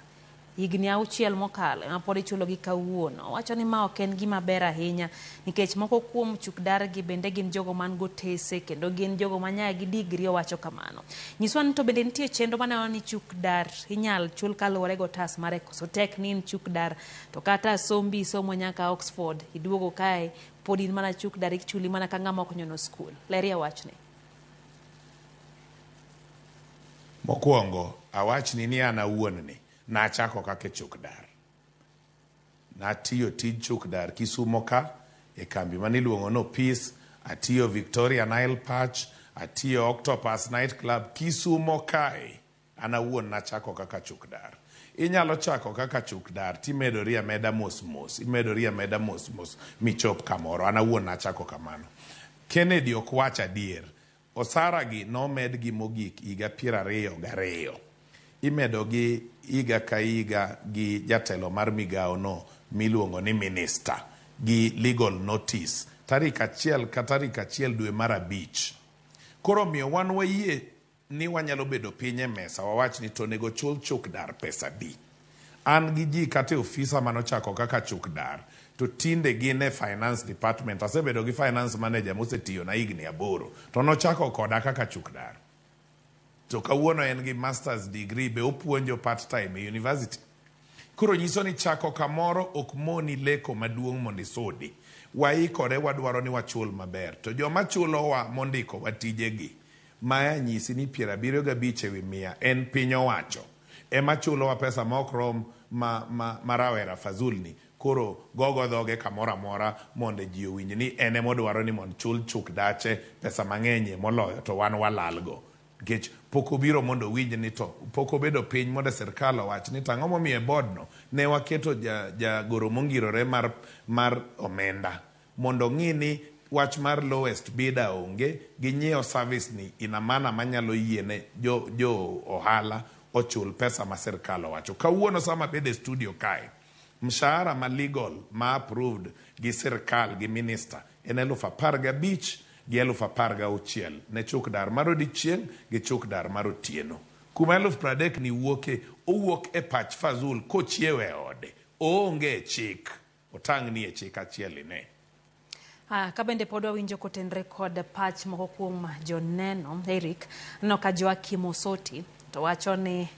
higni 6 mokalo ema pod ichulo gi kawuono. Owacho ni ma ok en gima ber ahinya nikech moko kuom chukdar gi bende gin jogo man gotese kendo gin jogo manyaya gi digri, owacho kamano. Nyiswa ni to bende nitie chenro maneno ni chukdar inyal chul kaluwore gi otas mare koso tek ni in chukdar to kata sombi isomo nyaka Oxford iduogo kae pod in mana chukdar ichuli mana ka ng'ama ok onyono skul. Lerie wachni. Mokwongo awachni ni an awuon ni nachako kaka chukdar. Natiyo tij chukdar Kisumo ka e kambi maniluongo no Peace, atiyo Victoria Nile Patch, atiyo Octopus Night Club Kisumo kae. An awuon nachako kaka chukdar. Inyalo chako kaka chukdar timedori ameda mos mos, imedori ameda mos mos michop kamoro. An awuon nachako kamano. Kennedy ok wach adier. Osara gi nomed gi mogik higa 22. Imedo gi higa ka higa gi jatelo mar migawo no miluongo ni minister gi legal notice tarik 1 ka tarik 1 dwe mar 5. Koro omiyo wan wayie ni wanyalo bedo piny e mesa wawach ni to onego chul chukdar pesa di. An gi ji kata e ofisa manochako kaka chukdar To tinde gin e finance department. Asebedo gi finance manager mosetiyo na higni 8. To nochako koda kaka chukdar. To kawuono en gi master's degree be opuonjo part time e university. Koro nyiso ni chako kamoro ok moni leko maduong' mondo isudi. Waikore wadwaro ni wachul maber. To joma chulowa mondiko wa tijegi, ma anyisi ni 75 ewi mia en piny owacho. Ema chulowa pesa ma ok rom ma rawera Fazul ni koro gogo dhoge kamoro amora mondo ji owinj ni en ema odwaro ni mondo chul chuk dache pesa mang'enyie moloyo to wan walalgo. Nikech pok obiro mondo owinj ni to pok obedo piny mondo sirkal owach ni to ang'o momiyo e board no ne waketo jagoro mongirore mar omenda mondo ong'i ni wach mar lowest bidder onge, ginyiewo service ni in a manner manyalo yiene jo ohala ochul pesa ma sirkal owacho. Kawuono sama abedo e studio kae, mshahara ma legal ma approved gi sirkal gi minister en 15,000 gi 16,000 ne chuk dar mar odiechieng' gi chuk dar mar otieno. Kuma 30,000 ni wuoke, owuok e pach Fazul kochiewo e ode. Oonge e chik, otang'ni e chik achiel ine. Ka bende pod wawinjo kotenre kod pach moko kuom joneno, Eric, aneno ka Joakim Osoti to wacho ni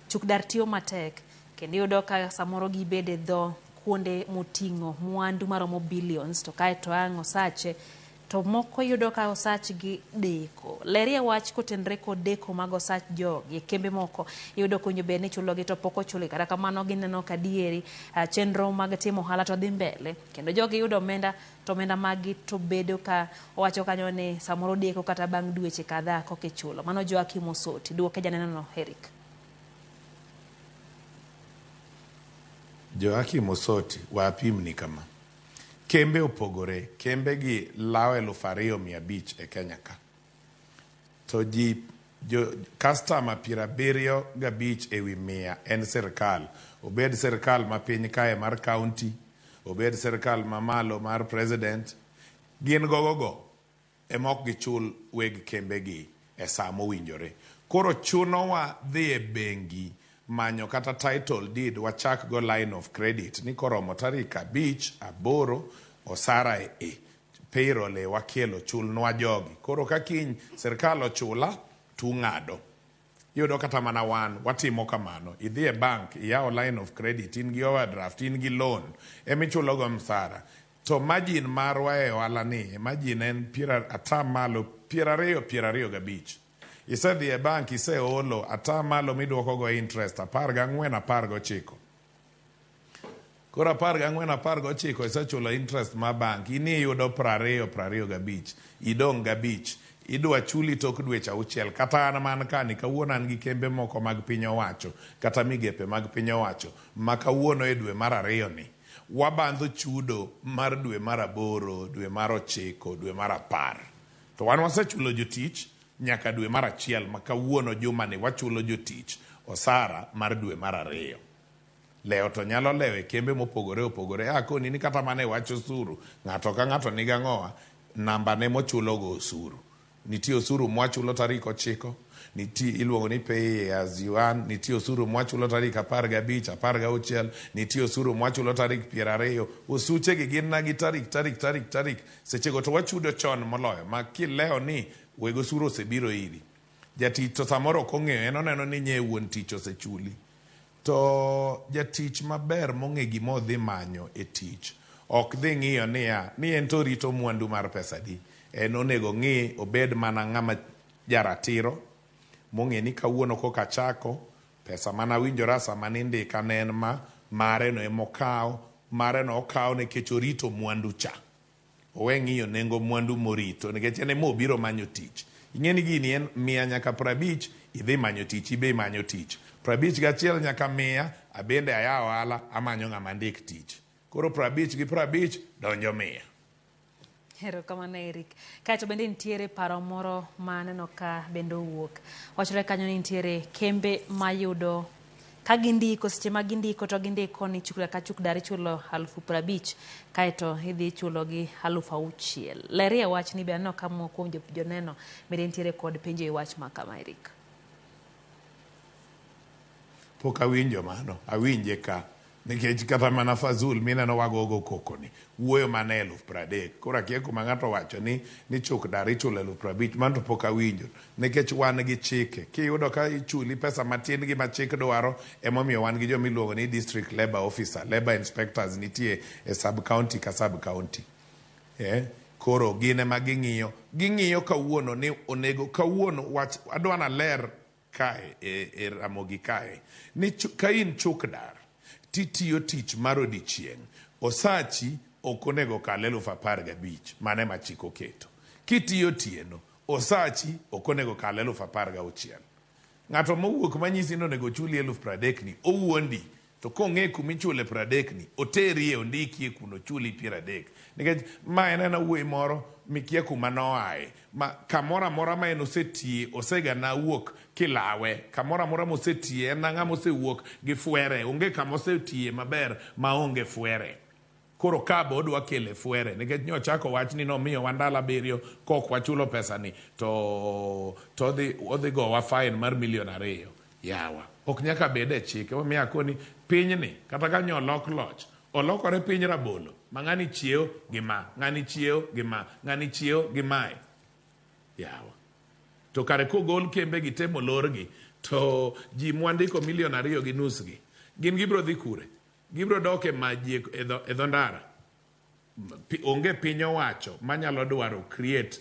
chuk dar tiyo matek kendo iyudo ka samoro gibede e dho kuonde moting'o mwandu maromo billions to kaeto ang' osache to moko yudo ka osachgi deko. Lerie wach kotenre kod deko mag osach jogi e kembe moko iyudo ka owinjo bed ni ichulogi to pok ochulgi. Kata kamano gineno ka adieri chenro mag timo ohala to dhi mbele kendo jogi yudo omenda to omenda maggi to bedo ka owacho kanyo ni samoro deko kata bang' dweche kadhaa koka ichulo. Mano Joakim Osoti. Duoke janeno no Eric. Joakim Osoti, wapimni kama. Kembe opogore, kembe gi lawo 2,500 e Kenya ka. To ji jo customer 75 ewi 100 en sirkal. Obed sirkal ma piny kae mar county, obed sirkal mamalo mar president, gin gogogo ema ok gichul weg kembegi e saa mowinjore. Koro chunowa dhi e bengi manyo kata title deed wachak go line of credit ni koromo tarik 5, 8 osara e payroll e wakelo chulnwa jogi. Koro ka kiny sirkal ochula tung'ado. Iyudo kata mana wan watimo kamano. Idhi e bank iyawo line of credit, in gi overdraft, in gi loan emichulo go msara. To margin marwa e ohala ni, margin en 20 25. Isedhi e bank iseolo 10 miduoko go interest 14, 19. Koro 14, 19 isechulo interest ma bank, in iyudo 20, 25, idong' gabich, idwa chuli tok dweche 6. Kata an man kani kawuono an gi kembe moko mag piny owacho kata migepe mag piny owacho ma kawuono e dwe mar 2 ni wabandho chudo mar dwe mar 8, dwe mar 9, dwe mar 10. To wan wasechulo jotich nyaka dwe mar 1 ma kawuono juma ni wachulo jotich osara mar dwe mar 2. Lewo to nyalo lewo e kembe mopogore opogore. Akoni ni kata mana e wach osuru, ng'ato ka ng'ato niga ang'owa, namba ne mochulo go osuru. Nitie osuru mwachulo tarik 9, nitie iluongo ni pay as you earn, nitie osuru mwachulo tarik 15, 16, nitie osuru mwachulo tarik 20. Osuche gi gin na gi tarik, tarik, tarik, tarik. Sechego to wachudo chon moloyo, ma kilewo ni weg osuru osebiro iri. Jatich to samoro ok ong'eyo, en oneno ni nye wuon tich osechuli. To jatich maber mong'e gima odhi manyo e tich ok dhi ng'iyo niya ni en to orito mwandu mar pesa di. En onego ng'i obed mana ng'ama jaratiro mong'e ni kawuono koka chako pesa manawinjora sama nindika ne en ma mare no emokawo, mare no okawo nikech orito mwandu cha. Owe ng'iyo nengo mwandu morito nikech en ema obiro manyo tich. Ing'e ni gini en 100 nyaka 50 idhi manyo tich, ibe imanyo tich. 51 nyaka 100 abende ayawo ohala amanyo ng'ama ndik tich. Koro 50 gi 50 donjo 100. Erokamano Eric. Kaeto bende nitiere paro moro ma aneno ka bende owuok. Wachore kanyo ni nitiere kembe mayudo ka gindiko, seche ma gindiko to gindiko ni chuk ka chuk dar ichulo 50,000 kaeto idhi ichulo gi 6,000. Lerie wach ni be aneno ka moko kuom joneno bende nitiere kod penjo e wach ma kama Eric. Pok awinjo mano, awinje ka. Nikech kata mana Fazul mineno wagogo koko ni wuoyo mana e 30,000. Koro akia kuma ng'ato wacho ni ni chuk dar ichulo 50,000 mano to pok awinjo. Nikech wan gi chike. Kiyudo ka ichuli pesa matin gi ma chik dwaro emomiyo wan gi joma iluongo ni district labour officer, labour inspectors nitie e sub county ka sub county. Koro gin ema ging'iyo. Ging'iyo kawuono ni onego kawuono wach adwa naler kae e Ramogi kae ni ka in chuk dar titiyo tich mar odiechieng', osachi ok onego kal 15,000, mano ema chik oketo. Kitiyo otieno, osachi ok onego kal 16,000. Ng'ato mowuok manyisi ni onego ochuli 30,000 ni, owuondi. To kong'e kuma ichule 30 ni, oterie ondikie kuno ochuli 30. Nikech ma en ena wuoyi moro mikia kuma noaye. Ma kamoro amora ma en osetie, osega na wuok kilawe. Kamoro amora mosetie, en ng'ama osewuok gi fwere. Onge kama osetie maber ma onge fwere. Koro ka be odwa kele fwere, nikech nyochako wach ni nomiyowa ndalo 7 kok wachulo pesa ni, to odhi gowa fine mar 2 million. Yawa. Ok nyaka bed e chik. Emomiyo akoni pinyni, kata ka nyo olok loch, olokore piny rabolo, ma ng'ani chiewo gi ma, ng'ani chiewo gi ma, ng'ani chiewo gi mae. Yawa. To kare kogol kembe gi te molorgi, to ji mwandiko 2.5 million gi, gin gibiro dhi kure? Gibiro dok e maji e dho ndara. Onge piny owacho manyalo dwaro create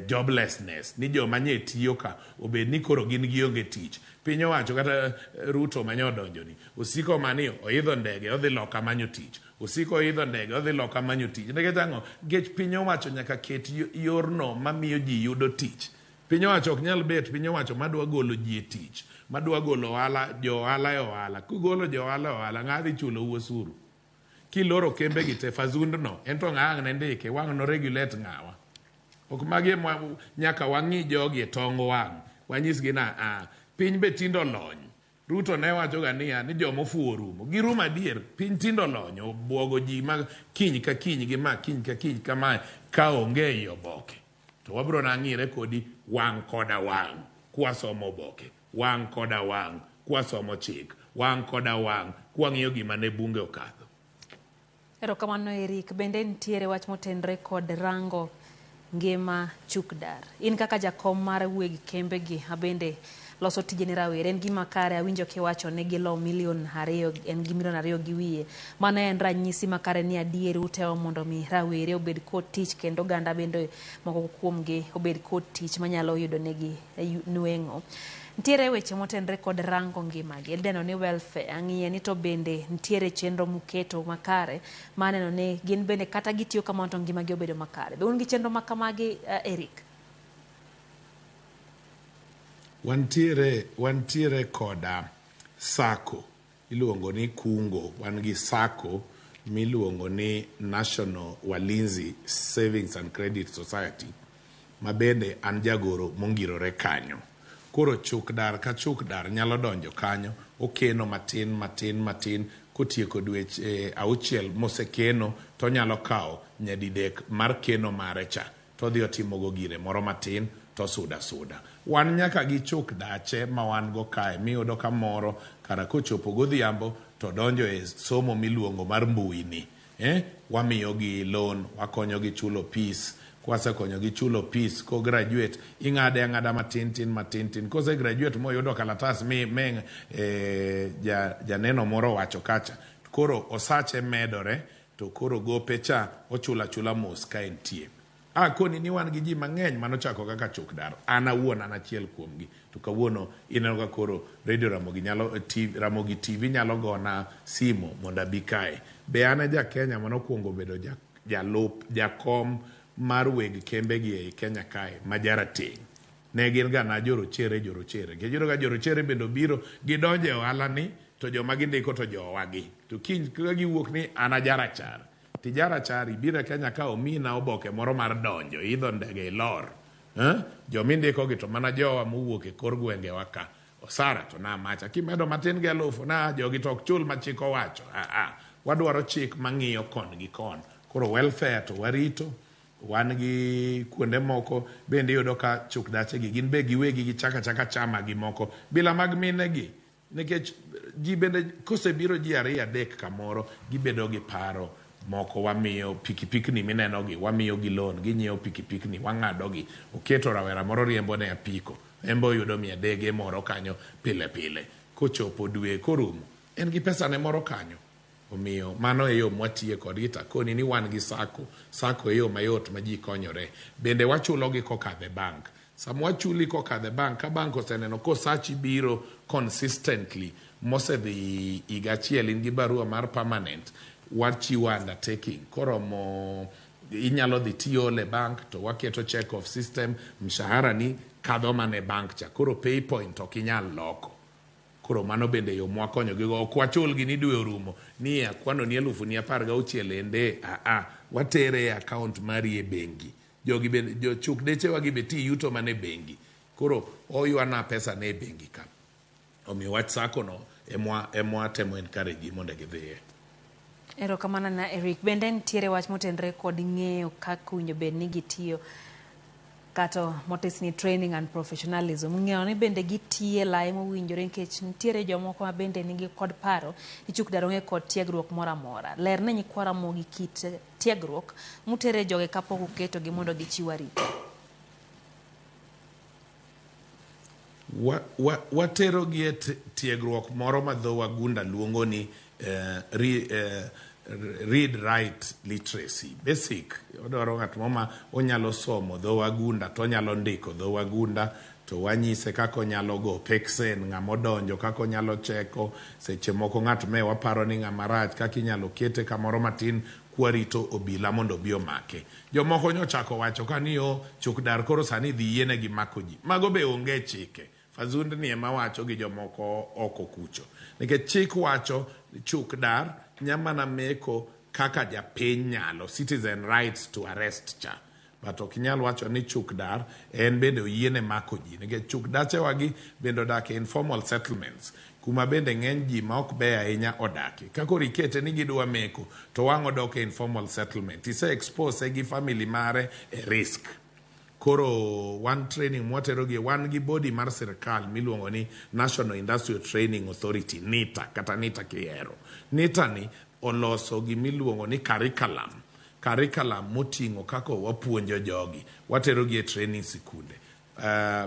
joblessness ni joma nye tiyo ka obed ni koro gin gionge tich. Piny owacho kata Ruto manye odonjo ni osiko mani oidho ndege odhi loka manyo tich, osiko oidho ndege odhi loka manyo tich. Nikech ang'o? Nikech piny owacho nyaka ket yorno mamiyo ji yudo tich. Piny owacho ok nyal bet piny owacho madwa golo ji e tich, madwa golo ohala, jo ohala e ohala. Kugolo jo ohala e ohala, ng'a dhi chulo osuru? Kiloro kembe gi te, fazundno, en to ng'a ang' ne ndike, wang' no regulate ng'awa. Ok magi ema nyaka wang'i jogi e tong wang', wanyisgi na a piny be tindo lony. Ruto ne wacho ga niya ni joma ofuwo rumo. Girumo adier, piny tindo lony, obwogo ji ma kiny ka kiny gi ma, kiny ka kiny kamae, ka onge ei oboke. To wabiro nang'ire kodi wang' koda wang' kwasomo oboke, wang' koda wang' kwasomo chik, wang' koda wang' kwang'iyo gima ne bunge okadho. Erokamano Eric, bende nitiere wach motenre kod rango ngima chukdar. In kaka jakom mar weg kembegi abende loso tije ne rawere, en gima kare awinjo kiwacho ni gilo 2 million, en gi 2.2 million. Mano en ranyisi makare ni adier utemo mondo mi rawere obed kod tich kendo oganda bende moko kuomgi obed kod tich manyalo yudo negi nweng'o. Nitiere weche motenre kod rango ngimagi, idendo ni welfare, ang'iye ni to bende nitiere chenro muketo makare maneno ni gin bende kata gitiyo kamano to ngimagi obedo makare. Be un gi chenro makamagi, Eric? Wantiere koda SACCO iluongo ni Kungo, wan gi SACCO miluongo ni National Walinzi Savings and Credit Society ma bende an jagoro mongirore kanyo. Koro chuk dar ka chuk dar nyalo donjo kanyo, okeno matin matin matin, kotieko dweche 6 mosekeno to onyalo kawo nyadidek mar keno mare cha to odhi otimogo gire moro matin to suda suda. Wan nyaka gi chuk dache ma wan go kae miyudo ka moro kara kochopo godhiambo to donjo e somo miluongo mar mbui ni. Wamiyogi loan, wakonyogi chulo fees. Kwasekonyogi chulo fees, ko graduate ing'ade ang'ada matin tin matin tin. Kose graduate moyudo kalatas mi janeno moro owacho kacha, koro osache medore to koro gope cha ochula chula mos ka entie. Akoni ni wan gi ji mang'eny manochako kaka chuk dar. An awuon an achiel kuomgi. To kawuono ineno ka koro Radio Ramogi nyalo TV, Ramogi TV nyalo gona simo mondo abi kae. Be an e ja Kenya manokwongo bedo jalup jakom mar weg kembegi ei Kenya kae ma jarateng'. Ne gin ga na jorochere jorochere. Nikech iyudo ka jorochere bende obiro gidonjo e ohala ni to joma gindiko to jowagi. To kiny ka giwuok ni an a jarachar. Tijarachar ibiro e Kenya ka omiyi na oboke moro mar donjo, idho ndege ilor. Joma indiko gi to mana jowa mowuok e kor gwengewa ka. Osara to na macha. Kimedo matin gi 1000 na jogi to ok chul ma chik owacho. Wadwaro chik mang'iyo kon gi kon. Koro welfare to warito. Wan gi kuonde moko bende iyudo ka chuk dache gi gin be giwegi gichaka chaka chama gi moko bila mag mine gi. Nikech Ji bende kosebiro ji ariyo adek kamoro, gibedo gi paro moko. Wamiyo pikipikni minenogi, wamiyo gi loan, ginyiewo pikipikni, wang'adogi. Oketo rawera moro riembo ne apiko, en be oyudo 300 moro kanyo pile pile. Kochopo dwe korumo, en gi pesane moro kanyo. Omiyo mano e yo mwatiye kodgi. Takoni ni wan gi sacco. Sacco e yo mayot ma ji konyore. Bende wachulogi kokadho e bank. Sama wachuli kokadho e bank, ka bank oseneno kosachi biro consistently mosedhi higa achiel in gi barua mar permanent, wachiwo undertaking. Koromo inyalo dhi tiole bank to waketo check off system, mshahara ni kadho mana e bank cha. Koro pay point ok inyal loko. Koro mano bende yo mwakonyogigo. Ok wachulgi ni dwe orumo ni akwano ni elufu ni 16 ende. Aa, watere e account mari e bengi. Jogi bende, jochuk dechewa gi be ti yuto mana e bengi. Koro oywana pesa ne e bengi ka. Omiyo wach sacco no emwa temo encourage gi mondo gidhiye. Erokamano na Eric. Bende nitiere wach motenore kod ng'eyo kaka owinjo bed ni gitiyo kata motis ni training and professionalism. Ng'eyo ni bende gitiye lai mowinjore, nikech nitiere jomoko ma bende nigi kod paro ni chuk dar onge kod tiegruok moro amora. Ler ne nyikwa Ramogi kit tiegruok mutere joge kapok uketogi mondo gichiw arita. Waterogi e tiegruok moro ma dho wagunda luongo ni read write literacy basic. Odwaro ng'at mo ma onyalo somo dho wagunda to onyalo ndiko dho wagunda, to wanyise kaka onyalo go peksen ng'ama odonjo, kaka onyalo cheko seche moko ng'at me waparo ni ng'ama rach, kaka inyalo kete kamoro matin kwarito obila mondo obi omake. Jomoko nyochako wacho ka ni o chuk dar koro sani dhi yienegi mako ji. Mago be onge chike. Fazundni ema wacho gi jomoko oko kucho. Nikech chik wacho chuk dar nyamana meko kaka japiny nyalo, citizen rights to arrest cha. But ok inyal wacho ni chuk dar en bende oyiene mako ji. Nikech chuk dachewagi bende odak e informal settlements, kuma bende ng'eny ji ma ok beyo ahinya odakie. Ka koro ikete ni gidwa meko, to wang' odok e informal settlement. Ise expose gi family mare e risk. Koro wan training mwaterogi, wan gi body mar sirkal miluongo ni National Industrial Training Authority, NITA, kata NITA kihero. NITA ni oloso gimiluongo ni curriculum. Curriculum moting'o kaka wapuonjo jogi. Waterogi e training sikunde.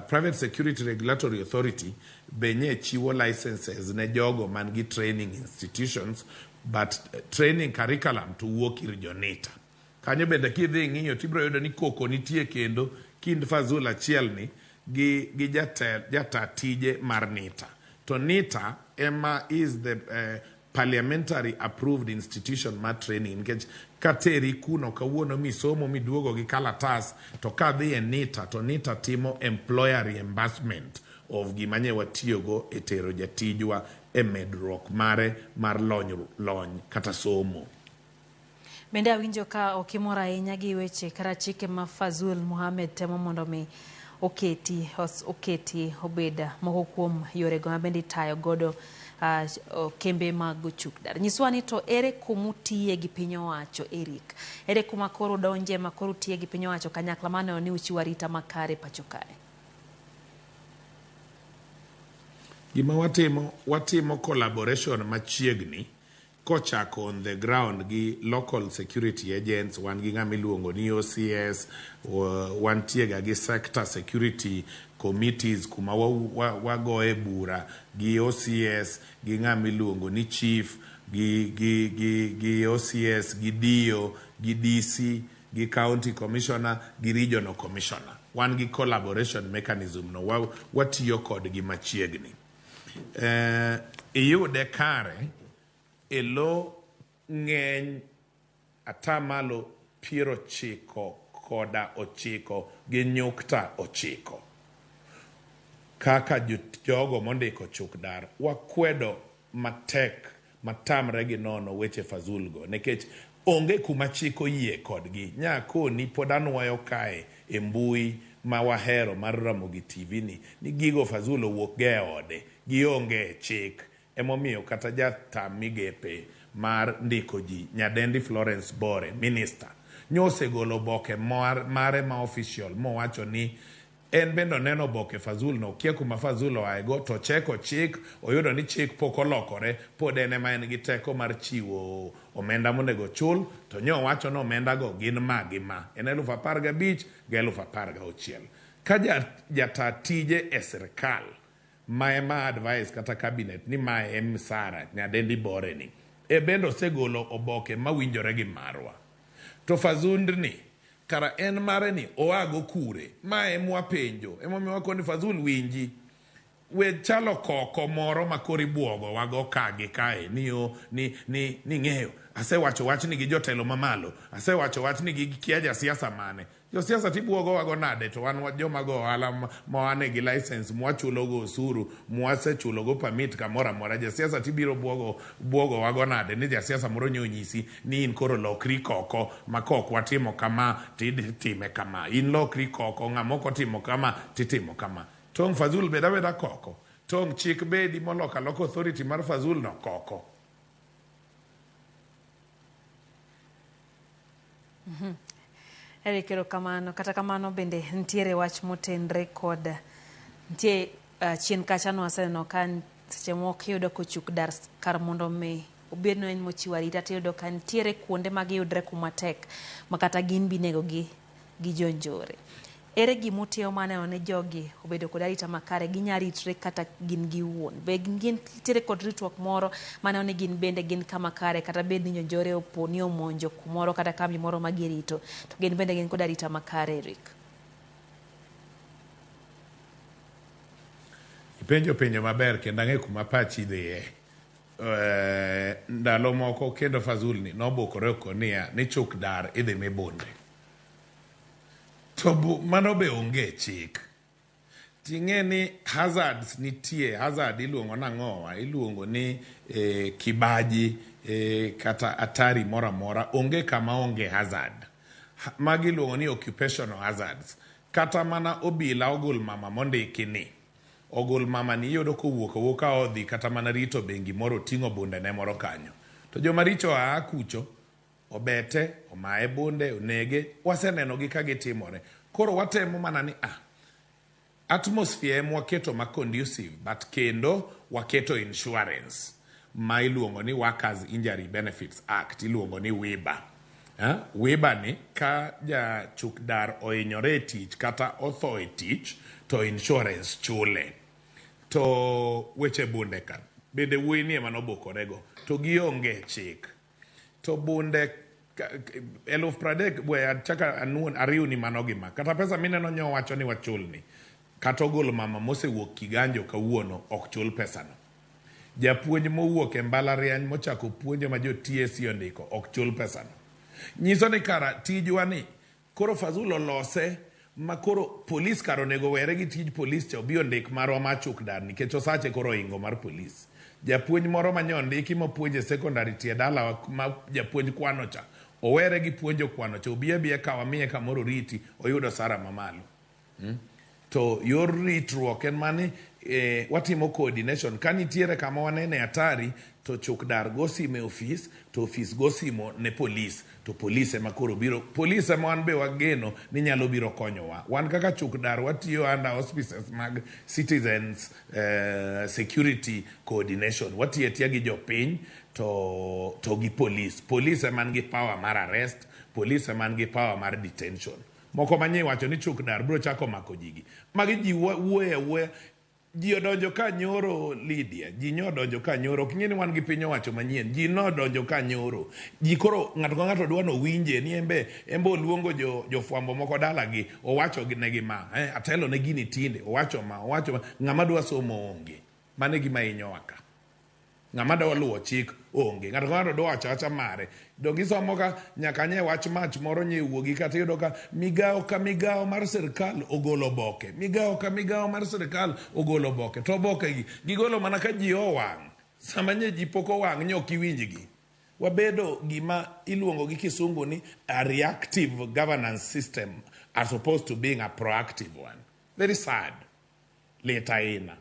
Private Security Regulatory Authority be nye chiwo licenses ne jogo man gi training institutions, but training curriculum to wuok ir jo NITA. Kanyo bende kidhi ing'iyo tibiro yudo ni koko nitie kendo kind Fazul achiel ni gi jata tije mar NITA. To NITA ema is the parliamentary approved institution mar training, nikech kateri kuno kawuono misomo miduogo gi kalatas, to kadhi e NITA to NITA timo employer reimbursement of gima nye watiyogo e tero jatijwa e medruok mare mar lony kata somo. Bende awinjo ka ok imor ahinya gi weche kata chike ma Fazul Mohamed temo mondo mi oketi obed moko kuom yorego ma bende itayo godo kembe mag chuk dar. Nyiswa ni to ere kumutiye gi piny owacho, Eric? Ere kuma koro donje ma koro utiye gi piny owacho kanyakla maneno ni uchiwo arita makare pacho kae? Gima watimo collaboration machiegni kochako on the ground gi local security agents. Wan gi ng'ama iluongo ni OCS, wantie ga gi sector security committees kuma wagoye bura gi OCS, gi ng'ama iluongo ni chief, gi OCS, gi DO, gi DC, gi county commissioner, gi regional commissioner. Wan gi collaboration mechanism no, watiyo kodgi machiegni. Iyude kare e lo ng'eny 99.9 kaka jogo mondiko chuk dar wakwedo matek matamre gi nono weche Fazul go, nikech onge kuma chik oyie kodgi. Nyakoni pod anuoyo kae e mbui ma wahero mar Ramogi TV ni gigo Fazul owuok go e ode, gionge e chik. Emomiyo kata jata migepe mar ndiko ji Nyadendi Florence Bore, minister, nyosegolo oboke mare ma official mowacho ni En bende oneno oboke Fazul no, okia kuma Fazul oaego, to ocheko chik, oyudo ni chik pok olokore, pod en ema en gi teko mar chiwo omenda monego ochul, to nyo owacho ni omenda go gin ma gi ma, en 15,000 gi 16,000. Ka jata tije e sirkal ma ema advise kata cabinet ni mae e msara nyadendi bore ni, e bende osegolo oboke mawinjore gi marwa. To Fazundni, kara en mare ni oago kure? Ma e mwapenjo. Emomiyo wakoni Fazul winji. We chalo koko moro ma koro ibuogo wago ka gi kae ni o ni ni ni ng'eyo. Asewacho wachni gi jotelo mamalo. Asewacho wachni gi kia jasiasa mane. Josiasa tibuogo wago nade to wan joma go ohala ma wane gi license mwachulo go osuru, mwasechulo go permit kamoro amora. Jasiasa tibiro buogo buogo wago nade ni jasiasa moro nyo onyisi ni in koro lokri koko ma kok watimo kama titime kama. In lokri koko ng'ama ok otimo kama titimo kama. Tong' Fazul bed abeda koko. Tong' chik bedi moloko aloka authority mar Fazul no koko. Eric, erokamano. Kata kamano bende nitiere wach motenre kod nitie chien kacha nwaseneno ka seche moko iyudo kochuk dar kar mondo mi obed no en mochiwo arita tiyudo ka nitiere kuonde ma giyudre kuma tek ma kata gin binegogi gi jonjore. Ere gima utimo mar neno ni jogi obedo kod arita makare, ginya ritre kata gin giwuon? Be gintiere kod ritruok moro maneno ni gin bende gin kama kare kata bed ni jonjore opo ni omonjo kumoro kata kambi moro ma girito, to gin bende gin kod arita makare, Eric? Ipenjo penjo maber kendo ang'e kuma pachi dhiye. Ndalo moko kendo Fazul ni nobukore oko niya ni chuk dar idhi mi bunde. To mano be onge chik. Ting'e ni hazards nitie, hazard iluongo nang'owa, iluongo ni kibaji kata atari moro amora, onge kama onge hazard. Magi iluongo ni occupational hazards. Kata mana obila ogul mama mondiki ni. Ogul mama ni iyudo kowuok awuoka odhi kata mana rito bengi moro oting'o bunde ne moro kanyo. To joma richo aa kucho, obete, omaye bunde, onege, waseneno gi ka gitimore. Koro watemo mana ni atmosphere ema waketo ma conducive, but kendo waketo insurance ma iluongo ni Workers Injury Benefits Act, iluongo ni WIBA. WIBA ni ka jachuk dar ohinyore e tich kata otho e tich to insurance chule. To weche bunde ka bende wuoyi ni ema nobukorego to gionge chik. To bunde 30,000 we achaka anuon ariwni mano gi ma. Kata pesa mineno nyo wacho ni wachulni. Kata ogol mama mosewuok Kiganjo kawuono ok chul pesano. Japuonj mowuok e mbalariany mochako puonjo ma jo TSC ondiko ok chul pesano. Nyiso ni kara tijwa ni koro Fazul olose ma koro polis kar onego were gi tij polis cha obi ondik marwa ma chuk dar nikech osache koro oingo mar polis. Japuonj moro ma nyo ondiki mapuonjo e secondary tie dalawa ma japuonj kwano cha owere gi puonjo kwano cha obi abiya ka wamiye kamoro oriti oyudo sara mamalo. To yor ritruok en mani watimo coordination ka nitiere kama wanene hatari to chuk dar go simo e ofis to ofis go simo ne polis to polis ema koro biro polis ema wan be wageno ni nyalo biro konyowa. Wan kaka chuk dar watiyo under auspices mag citizens security coordination. Watiyo atiya gi jopiny to gi polis. Polis ema nigi power mar arrest, polis ema nigi power mar detention. Moko manye wacho ni chuk dar biro chako mako jigi. Magi ji wuoye awuoya. Ji odonjo ka nyoro Lydia, ji nyo odonjo ka nyoro, ok ing'e ni wan gi piny owacho manyien, ji nodonjo ka nyoro. Ji koro ng'ato ka ng'ato dwa nowinje ni embe oluongo jofwambo moko dalagi, owacho negi ma, atelo ne gini tinde, owacho ma, owacho ma, ng'ama dwa somo onge. Mano e gima hinyowa ka. Ng'ama dwa luwo chik onge. Ng'ato ka ng'ato dwa wacho awacha mare. Donge isomo ka nyaka nye wach mach moro nye wuogi kata iyudo ka migawo ka migawo mar sirkal ogolo oboke. Migawo ka migawo mar sirkal ogolo oboke. To oboke gi gigolo mana ka ji owang'. Sama nye ji pok owang' nye ok iwinjgi. Wabedo gima iluongo gi kisungu ni a reactive governance system as opposed to being a proactive one. Very sad. Lit ahinya.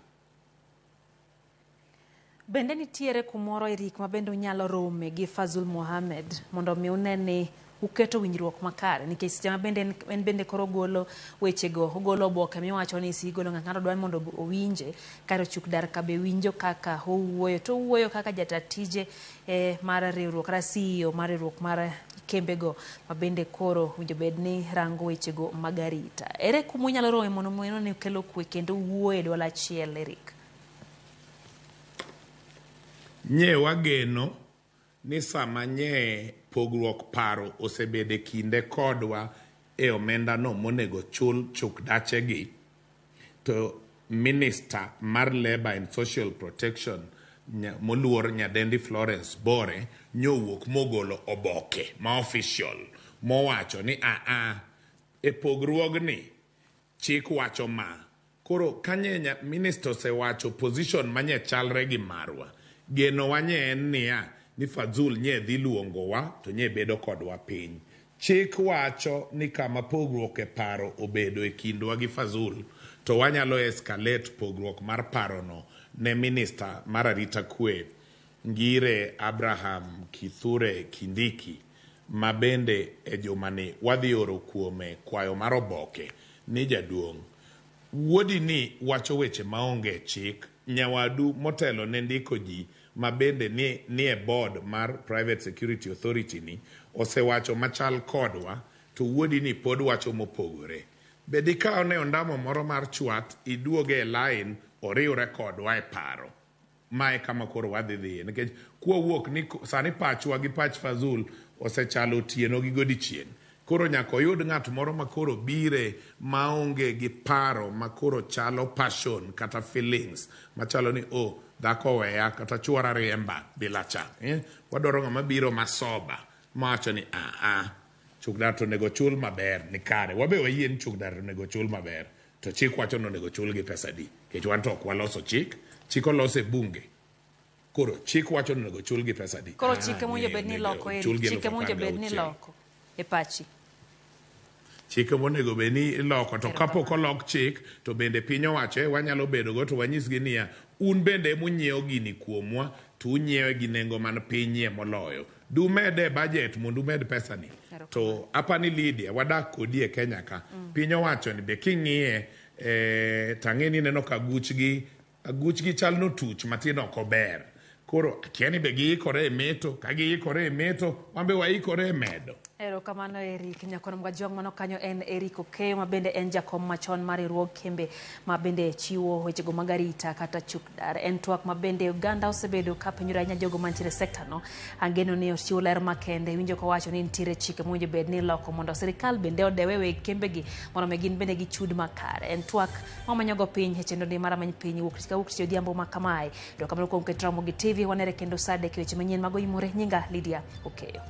Bende nitiere kumoro Eric ma bende unyalo rome gi Fazul Mohammed mondo mi une ni uketo winjruok makare nikech seche ma bende en bende koro ogolo wechego ogolo oboke miwacho ni sigolo ng'ato ng'ato dwa mondo owinje kar ochuk dar ka be winjo kaka owuoyo to owuoyo kaka jata tije mar riwruok kata CEO mar riwruok mar kembego ma bende koro winjo bed ni rango wechego mag arita. Ere kuma unyalo rome mondo meno ni kelo kwe kendo wuoyo e dwol achiel Eric? Nye wageno ni sama nye pogruok paro osebedo e kinde kodwa e omendano monego chul chuk dachegi, to Minister mar Labour and Social Protection moluor Nyadendi Florence Bore nyowuok mogolo oboke ma official mowacho ni aa e pogruogni chik wacho ma. Koro kanye minister osewacho position manye chalre gi marwa, genowa nye en niya ni Fazul nye dhi luongowa to nye bedo kodwa piny. Chik wacho ni kama pogruok e paro obedo e kindwa gi Fazul to wanyalo escalate pogruok mar parono ne minister mar arita kwe Ngire Abraham Kithure Kindiki ma bende e jumani wadhi oro kuome kwayo mar oboke ni jaduong' wuodi ni wacho weche maonge chik nyawadu motelo ne ndiko ji ma bende ni e board mar Private Security Authority ni osewacho machal kodwa to wuodi ni pod wacho mopogore. Be dikaw ne ondamo moro mar chwat iduoge e line oriwre kodwa e paro. Mae kama koro wadhi dhiye nikech kwawuok ni sani pachwa gi pach Fazul osechalo otieno gi godiechieng'. Koro nyaka oyud ng'at moro ma koro bire maonge gi paro ma koro chalo passion kata feelings machalo ni oh dhako oweya kata chuora riemba bila cha. Wadwaro ng'ama biro masoba mawacho ni aa chuk dar to onego chul maber ni kare. Wabe wayie ni chuk dar onego chul maber. To chik wacho ni onego chul gi pesa di. Nikech wan to ok waloso chik, chik olos e bunge. Koro chik wacho ni onego chul gi pesa di. Koro chike mowinjo bed ni iloko e chike mowinjo bed ni iloko e pachi. Chike monego bed ni iloko to kapok olok chik to bende piny owacho wanyalo bedo go to wanyisgi niya un bende emunyiewo gini kuomwa to unyiewe gi nengo man pinyie moloyo. Dumede e budget mondo umed pesa ni. To apani Lydia wadak kodi e Kenya ka. Piny owacho ni be king'iye tang'e ni ineno ka aguchgi chal notuch matin ok ober. Koro akia ni be giikore e meto, ka giikore e meto, wan be waikore e medo. Erokamano Eric Nyakono Mgajwang' mano kanyo en Eric Okeyo ma bende en jakom machon mar riwruog kembe ma bende chiwo wechego mag arita kata chuk dar. En twak ma bende oganda osebedo ka penjore ahinya jogo mantiere e sekta no. Angeno ni ochiwo ler makende winjo kowacho ni nitiere chike mowinjo bed ni iloko mondo sirikal bende odewe weg kembegi mondo mi gin bende gichud makare. En twak mamanyogo piny e chenro ni mar Amany Piny wuok tich ka wuok tich odhiambo ma kamae. Erokamano kuom keto Ramogi TV wanere kendo saa adek e weche manyien mago imore. Nyinga Lydia Okeyo.